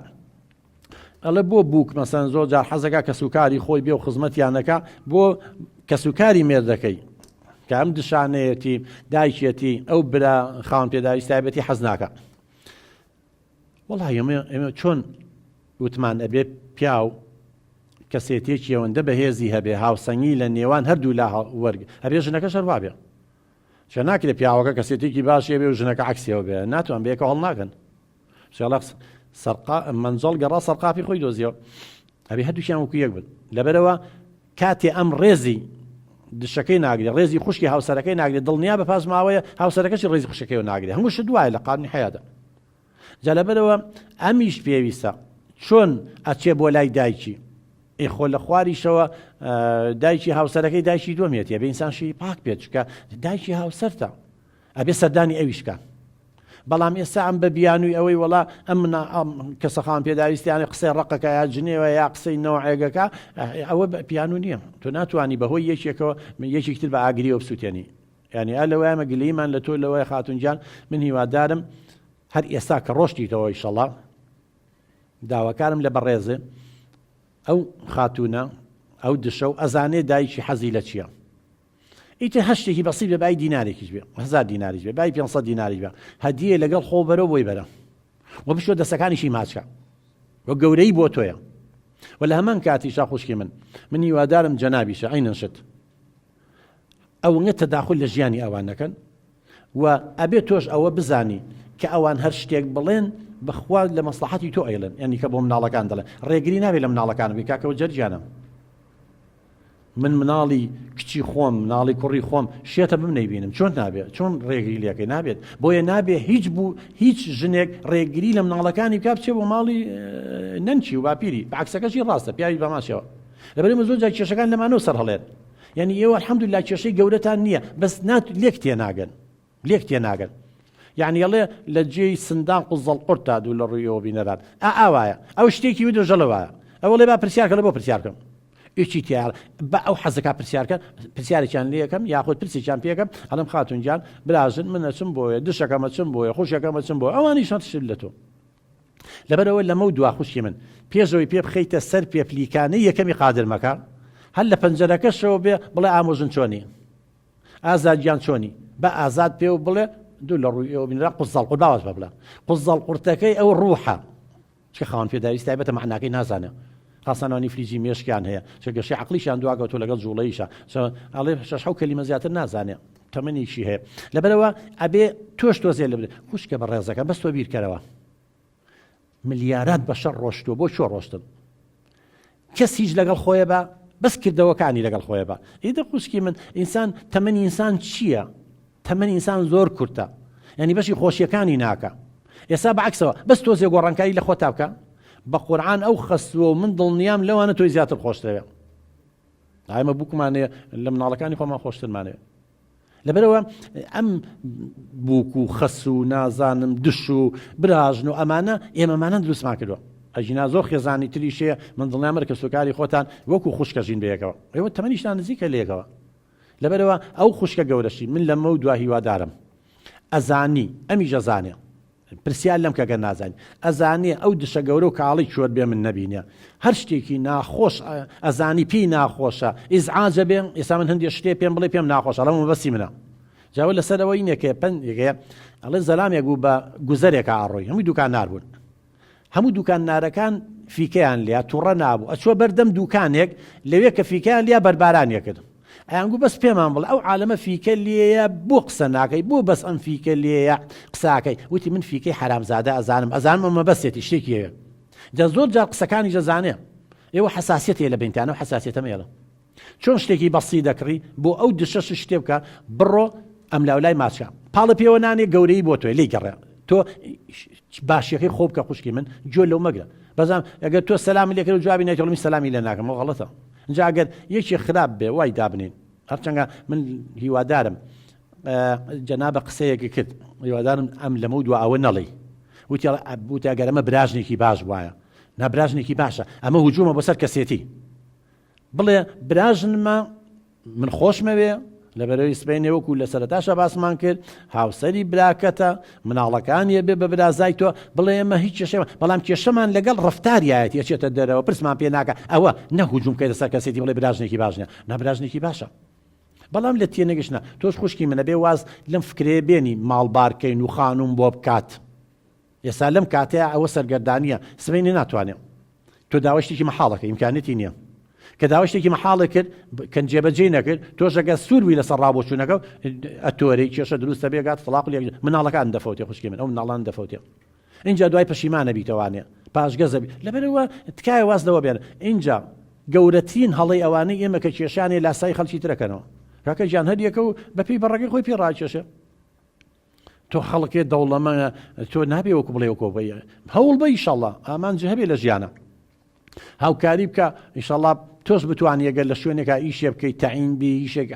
[SPEAKER 1] ئەڵێ بۆ بووک مەسەن زۆر جار حەزەکە کەسوکاری خۆی بێ و خزمەتیانەکە بۆ کەسوکاری مێردەکەی کە ئەم دشانەیەتی دایکێتی ئەو برا خاوەن پێداویست تایبەتی حەز ناکە وەڵای ئێمە ئێمە چۆن وتمان ئەبێ پیاو کەسێتێکی ئەوەندە بەهێزی هەبێ هاوسەنگی لە نێوان هەردوو لا وەرگ ئەبێ ژنەکە شەروا بێ چە ناکرێ پیاوەکە کەسێتێکی باشی بێ و ژنەکە عکسیەوە بێ ناتوان بێکە هەڵ ناکەن شێڵەخ سەرقا مەنجەڵ گەڕا سەرقاپی خۆی دۆزیەوە ئەبێ هەردووکیان وەکو یەک بن لەبەرەوە کاتێ ئەم ڕێزی دشەکەی ناگرێ ڕێزی خوشکی هاوسەرەکەی ناگرێ دڵنیا بە پاش ماوەیە هاوسەرەکەشی ڕێزی خوشەکەی ناگرێ هەموو شت وایە لە قانونی حیادا جا لەبەرەوە ئەمیش پێویستە چۆن ئەچێ بۆ لای دایکی ئێ خۆ لە خواریشەوە دایکی هاوسەرەکەی دایکی دووەمێتی ئەبێ ئینسان شیری پاک بێت چکە دایکی هاوسەرتە ئەبێ سەردانی ئەویش بکە بەڵام ئێستا ئەم بە بیانووی ئەوەی وەڵا ئەم ئەم کەسە خاوەن پێداویستیانە قسەی ڕقەکە یا جنێوە یا قسەی نەوعێگەکە ئەوە پیانو نییە تۆ ناتوانانی بەهۆی یەکێکەوە یەکێکتر بە ئاگریەوە بسووتێنی. یعنی ئا لەوەیە ئەمە گلەییمان لە تۆ لەوەیە خاتون گیان من هیوادارم هەر ئێستا کە ڕۆشتیتەوە ئیشەڵا داواکارم لە بەڕێزێ ئەو خاتونە ئەو دشە و ئەزانێ دایکی حەزی لە چییە ئیتر هەر شتێکی بەسیط بێ بای دینارێکیش بێ هزار دیناریش بێ بای 500 دیناریش بێ هەدیە لەگەڵ خۆ بەرەو بۆی بەرە و بشۆ دەسەکانیشی ماچکە و گەورەی بۆ تۆیە و لە هەمان کاتیشا خوشکی من من هیوادارم جەنابیشە عینەن شت ئەوەنگە تەداخول لە ژیانی ئەوان نەکەن و ئەبێ تۆش ئەوە بزانی کە ئەوان هەر شتێک بڵێن بەخوا لە مەسڵەحەتی تۆ ئەیڵێن یعنی کە بۆ مناڵەکان دەڵێن ڕێگری نابێت لە مناڵەکان بکەی کاکەوە جەرگیانە من مناڵی کچی خۆم مناڵی کوڕی خۆم شێتە بم نەیبینم چۆن نابێت چۆن ڕێگری لەکەی نابێت بۆیە نابێ هیچ بوو هیچ ژنێک ڕێگری لە مناڵەکانی بکە بچێ بۆ ماڵی نەنکی و باپیری عکسەکەشی ڕاستە پیاوی بەماشەوە لەبەرئەوە زۆر جار کێشەکان لەمانەوە سەرهەڵێن یعنی ئێوە الحمدلله کێشەی گەورەتان نییە بەس نات لێک تێناگەن لێک تێناگەن یعنی ئەڵێ لە جێی سندان قوزەڵ قورت تا دوو لە ڕووی ئێوە بینەران ئا ئاوایە ئەو شتێکی و دۆژەڵە وایە ئەوە ڵێ با پرسیارکە لە بۆ پرسیار بکەم ئیچی تیا بە ئەو حەزەکە پرسیارکە پرسیارێکیان لێکەم یاخود پرسێکیان پێکەم ئەڵێم خاتون گیان براژن من ئەچم بۆیە دشەکەمە چم بۆیە خوشەکەمە چم بۆ ئەوانیش هەر شت لە تۆ لەبەرئەوە لەمەو دوا خوشکی من پێش ئەوەی پێ بخەیتە سەر پێپلیکانەی یەکەمی قادرمەکە هەر لە پەنجەرەکەشەوە بێ بڵێ ئامۆژن چۆنی ئازاد گیان چۆنی بە ئازاد پێ و بڵێ دوو لە ڕووی ئێوە بینرا قوزەڵ قورت باوەش بە بڵێ قوزەڵ قورتەکەی ئەو ڕوحە چکە خاوەن پێداویست تایبەتە مەعناکەی نازانێ خاصانوانی فلیجی مێشکیان هەیە چە گەشەی عقلیشیان دواگەوتۆ لەگەڵ جوڵەیشە ئەڵێ شەش حەو کەلیمە زیاتر نازانێ تەمەنیشی هەیە لەبەرەوە ئەبێ تۆش تۆزێ لە خوشکە بە ڕێزەکە بەس تۆ بیرکەرەوە ملیارات بەشەر ڕۆشتووە بۆ کوێ ڕۆشتن کەس هیچ لەگەڵ خۆیە بە بەس کردەوەکانی لەگەڵ خۆیە بە ئیدە خوشکی من ئینسان تەمەنی ئینسان چییە تەمەنی ئینسان زۆر کورتە یعنی بەشی خۆشیەکانی ناکە ئێستا بەعکسەوە بەس تۆزێ گۆڕانکاری لە خۆتا بکە بە قورعان ئەو خەسووە و من دڵنیام لەوانە تۆی زیاتر خۆشتەوێ ئایمە بووکمانەیە لە مناڵەکانی خۆمان خۆشترمانەوێ لەبەرئەوە ئەم بووک و خەس و نازانم دش و براژن و ئەمانە ئێمەمانە دروستمان کردووە ئەژینا زۆر خێزانی تریش هەیە من دڵنیام هەر کەسوکاری خۆتان وەکو خوشکە ژین بەیەکەوە ئێوە تەمەنیشتان نزیکە لەیەکەوە لەبەرئەوە ئەو خوشکە گەورەشی من لەمە و دوا هیوادارم ئەزانی ئەمیش ئەزانێ پرسیار لەم کە گەر نازانی. ئەزانێ ئەو دشە گەورە و کاڵەی کۆر بێ من نەبینێ. هەر شتێکی ناخۆش ئەزانی پێی ناخۆشە ئیزعاجە بێ ئێستا من هەندێ شتێ پێم بڵێ پێم ناخۆشە ئەڵێم مەبەستی منە. جا ئەوە لەسەر ئەوەی نییە کە پەندێک هەیە ئەڵێ زەلامێک بوو بە گوزەرێکا ئەڕۆی هەمووی دوکاندار بوون. هەموو دوکاندارەکان فیکەیان لیا توڕە نابوو ئەچوە بەردەم دوکانێک لەوێ کە فیکەیان لیا بەربارانی کرد ئەیانگو بەس پێمان بڵێ ئەو عالەمە فیکە لێیە بۆ قسە ناکەی بۆ بەس ئەم فیکە لێیە قساکەی وتی من فیکەی حەرامزادە ئەزانم ئەزانم ئەمە بەسێتی شتێکی هەیە جا زۆر جار قسەکانی دەزانێ ئێوە حساسیەت هەیە لە بینتانە و حساسیەتە مێڵە چۆن شتێکی بەسی دەکڕی بۆ ئەو دشەش شتێ بکە بڕۆ ئەم لاولای ماچکە پاڵە پێوە نانێ گەورەی بۆ تۆی لی گەڕێ تۆ باشیەکەی خۆ بکە خوشکی من گوێ لەو مەگرە بەزان ئەگەر تۆ سەلامی لێکرد و جوابی نەیتەوە من سەلامی لێ ناکەم ئەو غەڵەتە جا ئەگەر یەکێ خراپ بێ وای دابنین هەرچەنگە من هیوادارم جەنابە قسەیەکی کرد هیوادارم ئەم لەمە دوا ئەوە نەڵێ وتی بوتە ئەگەر ئەمە براژنێکی باش وایە نابراژنێکی باشە ئەمە هجوومە بۆ سەر کەسێتی بڵێ براژنمە من خۆشمەوێ لەبەرەوەی سبەینێ وەکو لە سەرەتاشا باسمان کرد هاوسەری براکەتە مناڵەکانی بێ بە برازای تۆ بڵێ ئێمە هیچ کێشەمان بەڵام کێشەمان لەگەڵ ڕەفتاریایەتی ئەچێتە دەرەوە پرسمان پێ ناکە ئەوە نە هجوم بکەیتە سەر کەسێتی بڵێ براژنێکی باش نیە نا براژنێکی باشە بەڵام لە تێنەگەشتنا تۆش خوشکی منە بێ واز لەم فکرەیە بێنی ماڵ بارکەین و خانوم بۆ بکات ئێستا لەم کاتەیا ئەوە سەرگەردانیە سبەینێ ناتوانێ تۆ داوای شتێکی مەحاڵەکە ئیمکانیەتی نییە کە داوای شتێکی مەحاڵە کرد کە جێبەجێی نەکرد تۆش ئەگەر سوور بووی لەسەر ڕابۆچوونەکە ئەتۆرەی کێشە دروستە بێگات تەڵاق لێک مناڵەکان دەفەوتێ خوشکی من ئەو مناڵان دەفەوتێ اینجا دوای پەشیمانە بیتەوانێ پاشگەزە بی لەبەرەوە تکایە واز لەوە بێن اینجا گەورەترین هەڵەی ئەوانەی ئێمە کە کێشانێ لاسایی خەڵکی ترەکەنەوە کاکە گیان هەر یەکە و بەپێی بەڕەکەی خۆی پێ ڕاکێشێ تۆ خەڵکێ دەوڵەمەنە تۆ نابێ وەکو بڵێ وەکۆ بە هەوڵ بە ئیشەڵا ئامانج هەبێ لە ژیانە هاوکاری بکە ئیشەڵا تۆش بتوانانی ئەگەر لە شوێنێکا ئیشێ بکەیت تەعین بی ئیشێک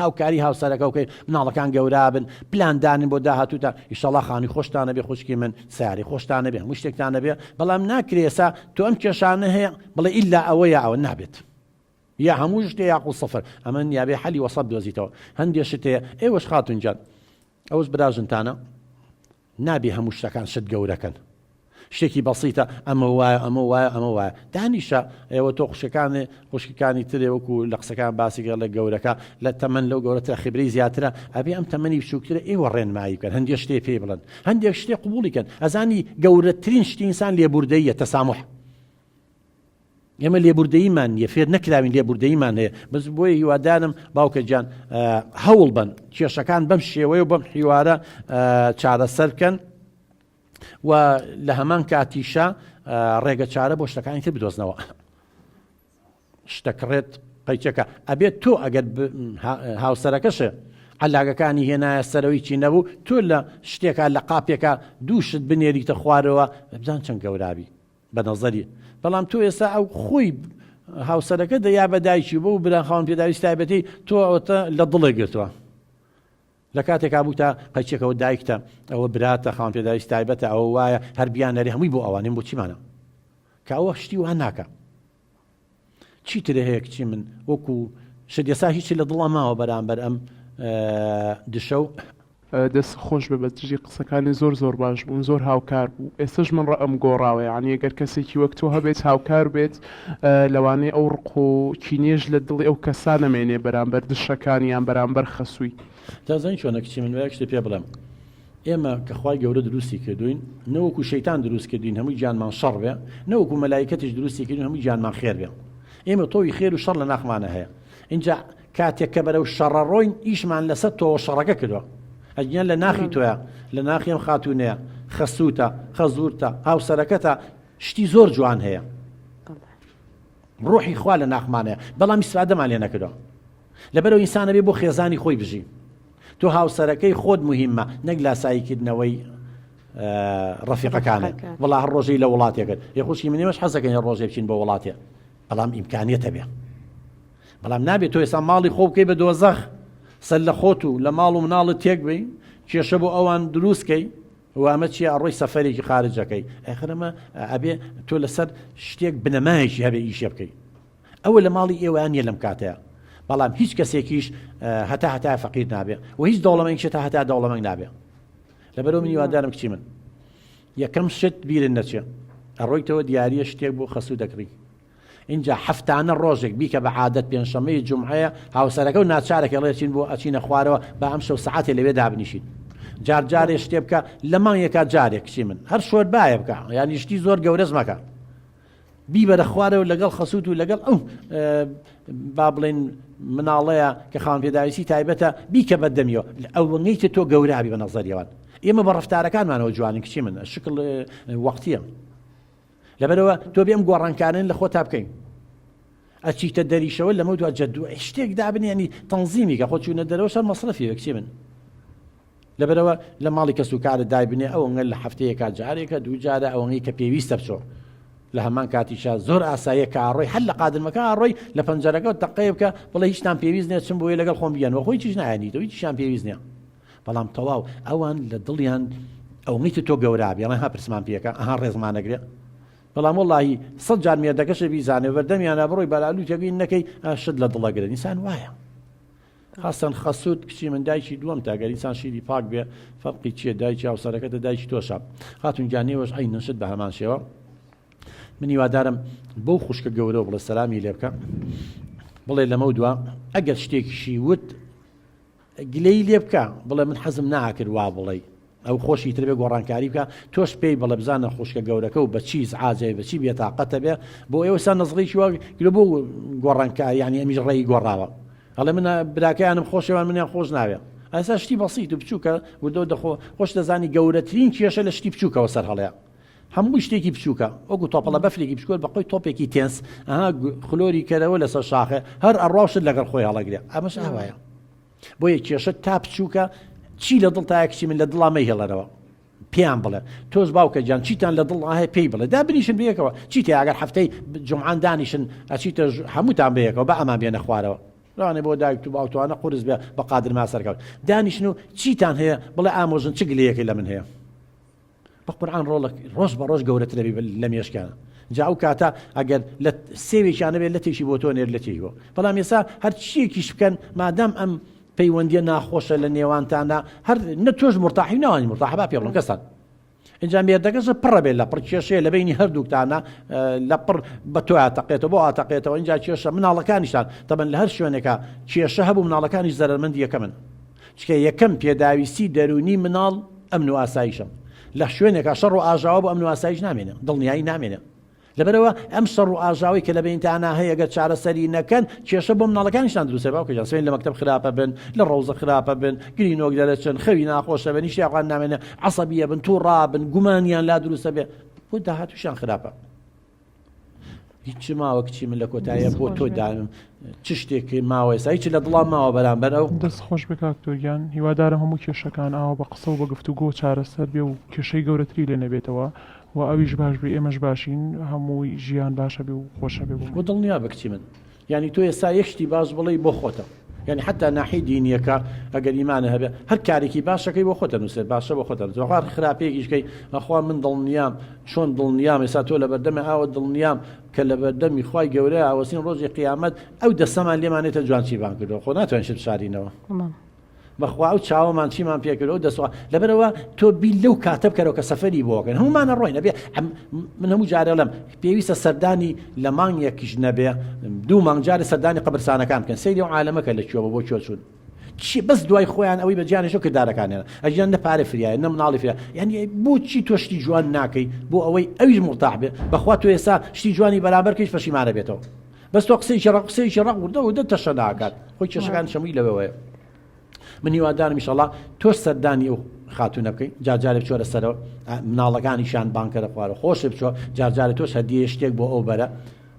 [SPEAKER 1] هاوکاری هاوسەرەکە بکەی مناڵەکان گەورابن پلاندانن بۆ داهاتووتان ئیشەڵا خانووی خۆشتانە بێ خوشکی من سیاری خۆشتانە بێ هەموو شتێکتانە بێ بەڵام ناکرێ ئێستا تۆ ئەم کێشانە هەیە بڵێ ئیلا ئەوە یا ئەوە نابێت. یا هەموو شتێ یاخود سفر ئەمە نییە بێ حەلی وەسەت دۆزیتەوە هەندێ شت هەیە ئێوەش خاتون گیان ئەوەش براژنتانە نابێ هەموو شتەکان شت گەورەکەن شتێکی بەسیتە ئەمە وایە ئەمە وایە ئەمە وایە دانیشە ئێوە تۆ خوشکەکانی خوشکەکانی ترێ وەکو لە قسەکان باسی گەڵ لە گەورەکە لە تەمەن لەو گەورەترە خبرەی زیاترە ئەبێ ئەم تەمەنی بچووکترە ئێوە ڕێنمایی بکەن هەندێک شتێ پێی بڵێن هەندێک شتێ قبوڵی کەن ئەزانی گەورەترین شتی ئینسان لێبوردەییە تەسامح ئێمە لێبوردەییمان نییە، فێر نەکراوین لێبوردەییمان هەیە، بەس بۆیە هیوادارم باوکە گیان هەوڵ بەن کێشەکان بەم شێوەیە و بەم حیوارە چارەسەر بکەن و لە هەمان کاتیشا ڕێگە چارە بۆ شتەکانی تر بدۆزنەوە. شتەکڕێت قەیچەکە ئەبێت تۆ ئەگەر هاوسەرەکەشێ عەلاگەکانی هێنایە سەرەوەی چی نەبوو تۆ لە شتێکا لە قاپێکا دوو شت بنێریتە خوارەوە بزان چەند گەورابی بە نەزەری بەڵام تۆ ئێستا ئەو خۆی هاوسەرەکە دە یا بە دایکی بۆ برا خاوەن پێداویست تایبەتی تۆ ئەوەتە لە دڵێ گرتووە لە کاتێکا بووتە قەچێکەوە دایکتە ئەوە براتە خاوەن پێداویست تایبەتە ئەوە وایە هەر بیانەری هەمووی بۆ ئەوانیم بۆ چیمانە کە ئەوە شتی وا ناکە چی ترە هەیە کچی من وەکو شت ئێستا هیچی لە دڵا ماوە بەرامبەر ئەم دشە و.
[SPEAKER 4] دەست خۆش بێ بەس دژی قسەکانی زۆر زۆر باش بوون زۆر هاوکار بوو ئێستەش من ڕەئم گۆڕاوە یانی گەر کەسێکی وەک تۆ هەبێت هاوکار بێت لەوانەیە ئەو ڕق و کینەیەش لە دڵی ئەو کەسا نەمێنێ بەرامبەر دشەکانی یان بەرامبەر خەسووی.
[SPEAKER 1] دەزانی چۆنە کچی من با یەک شتت پێ بڵێم ئێمە کە خوای گەورە دروستی کردوین نە وەکو شەیتان دروست کردوین هەمووی گیانمان شەڕ بێ نە وەکو مەلایکەتیش دروستی کردوین هەمووی گیانمان خێر بێ ئێمە تۆوی خێر و شەڕ لە ناخمانە هەیە ئینجا کاتێک کە بەرەو شەڕە ڕۆین ئیشمان لەسەر تۆوە شەڕەکە کردوە ئەگیان لە ناخی تۆیە لە ناخی ئەم خاتوونەیە خەسووتە خەزورتە هاوسەرەکەتە شتی زۆر جوان هەیە ڕۆحی خوا لە ناخمانەیە بەڵام ئیسفادەمان لێ نەکردوە لەبەرئەوە ئینسان ئەبێ بۆ خێزانی خۆی بژی تۆ هاوسەرەکەی خۆت مهمە نەک لاساییکردنەوەی ڕەفیقەکانت وڵا هەر ڕۆژەی لە وڵاتێکت یە خوشکی من ئێمەش حەزەکەین ڕۆژێ بچین بۆ وڵاتێ بەڵام ئیمکانیەتە بێ بەڵام نابێت تۆ ئێستا ماڵی خۆ بکەی بە دۆزەخ سەر لە خۆت و لە ماڵ و مناڵت تێک بی کێشە بۆ ئەوان دروستکەی و ئەمە چیە ئەڕۆی سەفەرێکی خارجەکەی ئەخرەمە ئەبێ تۆ لەسەر شتێک بنەمایەکی هەبێ ئیشێ بکەی ئەوە لە ماڵی ئێوەیان نیە لەم کاتەیا بەڵام هیچ کەسێکیش هەتا هەتا فەقیر نابێ و هیچ دەوڵەمەنیش هەتا هەتا دەوڵەمەند نابێ لەبەرەوە من هیوادارم کچی من یەکەم شت بیرن نەچێ ئەڕۆیتەوە دیاریە شتێک بۆ خەسوو دەکڕی اینجا هەفتانە ڕۆژێک بیکە بە عادەت پێنجشەممەی جومعەیە هاوسەرەکە و ناچارەکە ڵێ چین بۆ ئەچینە خوارەوە با ئەم شەو سەعاتێ لەوێ دابنیشین جار جارێ شتێ بکە لە مانگێکا جارێک کچی من هەر شۆربایە بکە یانی شتی زۆر گەورەش مەکە بیبەرە خوارەوە لەگەڵ خەسووت و لەگەڵ ئەو با بڵێن مناڵەیە کە خاوەن پێداویستی تایبەتە بیکە بە دەمیەوە ئەوەنەی تر تۆ گەورابی بە نەزەریەوان ئێمە بە ڕفتارەکانمانەوە جوانین کچی من شکل وەختیە لەبەرەوە تۆ بێم گۆڕانکارن لە خۆتا بکەین ئەچیتە دەریشەوە لەمە دو جەدو شتێک دابنیانی تەنزیمی کە خۆ چوونە دەرەوە شەر مەصرفی کچی من لەبەرئەوە لە ماڵی کەسوکارت دایبنێ ئەوەنگە لە هەفتەیەکا جارێکە دووجارە ئەوەنگەی کە پێویستە بچۆ لە هەمان کاتیشا زۆر ئاساییە کە ئاڕۆی هەر لە قادرمەکە ئاڕۆی لە پەنجەرەکە تەقەیە بکە بڵێ هیچتان پێویست نییە چم بۆیە لەگەڵ خۆم بیانەوە خۆی چیش نایەنیتەوە هیچیان پێویست نییە بەڵام تەواو ئەوان لە دڵیان ئەوەی تۆ گەورە بێ ئەڵێن ها پرسمان پێکە ئەها ڕێزمانەگرێ بەڵام وەڵاهی سەد جار مێردەکەشە بیزانێ بەردەمیانە بڕۆی بەلالوتێکی نەکەی شت لە دڵەگرن ئینسان وایە حەسەن خەسوت کچی من دایکی دووەمتە گەر ئینسان شیری پاک بێ فەرقی چیە دایکی هاوسەرەکەتە دایکی تۆشە خاتون گیان ئێوەش عەینەن شت بە هەمان شێوە من هیوادارم بەو خوشکە گەورەوە بڵێ سەلامی لێ بکە بڵێ لەمە دوا ئەگەر شتێکیشی وت گلەی لێ بکە بڵێ من حەزم ناکرد وا بڵێ ئەو خۆشی تر بێ گۆڕانکاری بکە تۆش پێی بڵێ بزانە خوشکە گەورەکە و بە چی ئیزعاجەیە بە چی بێتاقەتە بێ بۆ ئێوە سا نەزڕێکی وا گرە بۆ گۆڕانکاری یعنی ئەمیش ڕێی گۆڕاوە ئەڵێ من براکەیانم خۆشەوان منیان خۆش ناوێ ئەسا شتی بەسیت و بچووکە وردەوە دەخۆ خۆش دەزانی گەورەترین کێشە لە شتی بچووکەوە سەر هەڵەیە هەموو شتێکی بچووکە وەکو تۆپەڵە بەفرێکی بچووکە بەقۆی تۆپێکی تێنس ئەها خلۆری کەرەوە لەسەر شاخێ هەر ئەڕوا شت لەگەڵ خۆی هەڵەگرێ ئەمەش ئاوایە بۆیە کێشە تا بچووکە چی لە دڵتایە کچی من لە دڵا مەیهێڵەرەوە پێیان بڵێ تۆش باوکە گیان چیتان لە دڵ هەیە پێی بڵێ دابنیشن بەیەکەوە چی تێ ئەگەر هەفتەی جومعان دانیشن ئەچیتە هەمووتان بەیەکەوە بە ئەمان بێنە خوارەوە لەوانەیە بۆ دایکت و باوکتوانە قورس بێ بە قادرما سەرکەوت دانیشن و چیتان هەیە بڵێ ئامۆژن چ گلەیەکەی لە من هەیە بە قورعان ڕۆڵە ڕۆژ بە ڕۆژ گەورەترەبی لە مێشکیان. جا ئەو کاتە ئەگەر لە سێوێکیان نەبێت لەتێکی بۆ تۆ نێر لەتێکی بۆ بەڵام ئێستا هەرچیەکیش بکەن مادام ئەم پەیوەندیە ناخۆشە لە نێوانتاندا هەر نە تۆش مرتاحی و ناوانی مرتاحە با پێ بڵێم کەسان اینجا مێردەکەش پڕە بێت لە پڕ کێشەیە لە بینی هەردووکتانە لە پڕ بە تۆ ئاتەقێتەوە بۆ ئاتەقێتەوە اینجا کێشە مناڵەکانیشتان تەبەن لە هەر شوێنێکە کێشە هەبوو مناڵەکانیش زەرەرمەندی یەکەمن چکە یەکەم پێداویستی دەرونی مناڵ ئەمن و ئاسایشە لە شوێنێکا شەڕ و ئاژاوە بۆ ئەمن و ئاسایش نامێنێ دڵنیایی نامێنێ لەبەرئەوە ئەم شەڕ و ئاژاوەی کە لە بەینتانا هەیە گەر چارەسەری نەکەن کێشە بۆ مناڵەکانیشتان دروست دەبێت باوکە گیان سبەین لە مەکتەب خراپە بن لە ڕەوزە خراپە بن گرینۆک دەرەچن خەوی ناخۆشە بن هیچ یاخوان نامێنێ عەسەبیە بن تووڕا بن گومانیان لا دروستە بێ بۆ داهاتووشیان خراپە هیچ ماوە کچی من لە کۆتاییە بۆ تۆ دانم چ شتێک ماوە ئێستا هیچ لە دڵا ماوە بەرامبەر ئەو؟
[SPEAKER 2] دەست خۆش بێ کاک تۆ گیان هیوادارم هەموو کێشەکان ئاوا بە قسە و بە گفتوگۆ چارەسەر بێ و کێشەی گەورەتری لێ نەبێتەوە و ئەویش باش بێ ئێمەش باشین هەمووی ژیان باشە بێ و خۆشە بێ بۆمان.
[SPEAKER 1] وە دڵنیا بە کچی من یانی تۆ ئێستا یەک شتی باش بڵێی بۆ خۆتە یانی حەتا ناحیەی دینیەکە ئەگەر ئیمانە هەبێ هەر کارێکی باشەکەی بۆ خۆتە نووسێت باشە بۆ خۆتە نووسێت بەخوا هەر خراپەیەکیش کەی بەخوا من دڵنیام چۆن دڵنیام ئێستا تۆ لەبەردەمێ ئاوە دڵنیام کە لەبەردەمی خوای گەورەیا ئەوەستین ڕۆژی قیامەت ئەو دەستەمان لێمان نێتە جوان چیمان کردووە خۆ ناتوانین شت بشارینەوە بەخوا ئەو چاوەمان چیمان پێکرد ئەو دەسوە لەبەرەوە تۆ بیر لەو کاتە بکەرەوە کە سەفەری بۆکەن هەمومانە ڕۆین ئەبێ من هەموو جارێڵم پێویستە سەردانی لە مانگێکیش نەبێ دوو مانگ جارێ سەردانی قەبرسانەکان بکەن سەیری ئەو عالەمەکە لە کوێوە بۆ کوێ چوون چی بەس دوای خۆیان ئەوەی بە جیانش و کردارەکانیان ئەژیان نە پارە فریایە نە مناڵی فریا یعنی بۆچی تۆ شتی جوان ناکەی بۆ ئەوەی ئەویش مرتاح بێ بەخوا تۆ ئێستا شتی جوانی بەرامبەر کەیش پەشیمانە بێتەوە بەس تۆ قسەیەکی ڕەق قسەیەکی ڕەق وردە وردە تەشە ناکات خۆی کێشەکان شەمووی لەوەیە من هیوادارم ئیشەڵا تۆ سەردانی ئەو خاتوونە بکەی جارجارێ بچۆرە سەرەوە مناڵەکانیشان بانکەرە خوارە خۆشە بچۆ جارجارێ تۆش هەدیە شتێک بۆ ئەو بەرە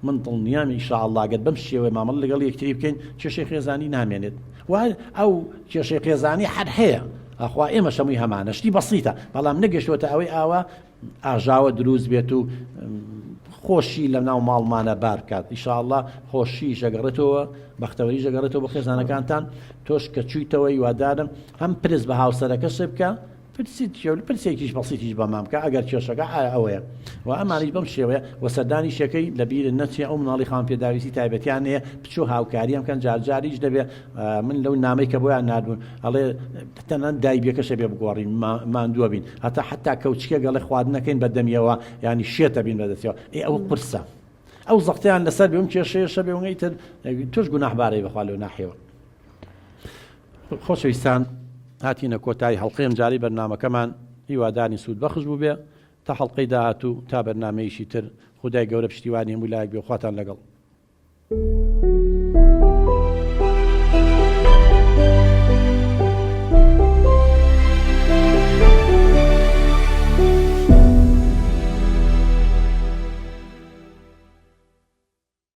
[SPEAKER 1] من دڵنیام ئیشاءاللە گەر بەم شێوەیە مامەڵە لەگەڵ یەکتری بکەین کێشەی خێزانی نامێنێت و ئەو کێشەی خێزانی هەر هەیە ئەخوا ئێمە شەمووی هەمانە شتی بەسیتە بەڵام نەگەشتوەتە ئەوەی ئاوا ئاژاوە دروست بێت و خۆشی لە ناو ماڵمانە بار بکات ئیشاءاللە خۆشی ژەگەڕێتەوە بەختەوەری ژەگەڕێتەوە بۆ خێزانەکانتان تۆش کە چوویتەوە هیوادارم هەم پرس بە هاوسەرەکەشت بکە پرسی چیە پرسێکیش بەسیتیش بەمان بکە ئەگەر کێشەکە ئایا ئەوەیە و ئەمانیش بەم شێوەیە و سەردانی شەکەی لە بیرت نەچێ ئەو مناڵی خاوەن پێداویستی تایبەتیان هەیە بچۆ هاوکاریان بکەن جارجاریش دەبێ من لەو نامەی کە بۆیان ناردبوون ئەڵێ تەنانەت دایبیەکەش ئەبێ بگۆڕین ماندووە بین هەتا حتا کەوچکێک ئەڵێ خواردنەکەین بە دەمیەوە ینی شێتە بین بەدەستەوە ئێ ئەوە قورسە ئەو زەختیان لەسەر بێ ئەم کێشەیەشە بێ وەی تر تۆش گوناحبارەی بەخوا لەو ناحیەوە خۆشەویستان هاتینە کۆتایی هەڵقەی ئەمجارەی بەرنامەکەمان هیوادارین سوود بەخش بووبێ تا هەڵقەی داهاتوو تا بەرنامەیەکی تر خودای گەورە پشتیوانی هەموو لایەک بێ خواتان لەگەڵ.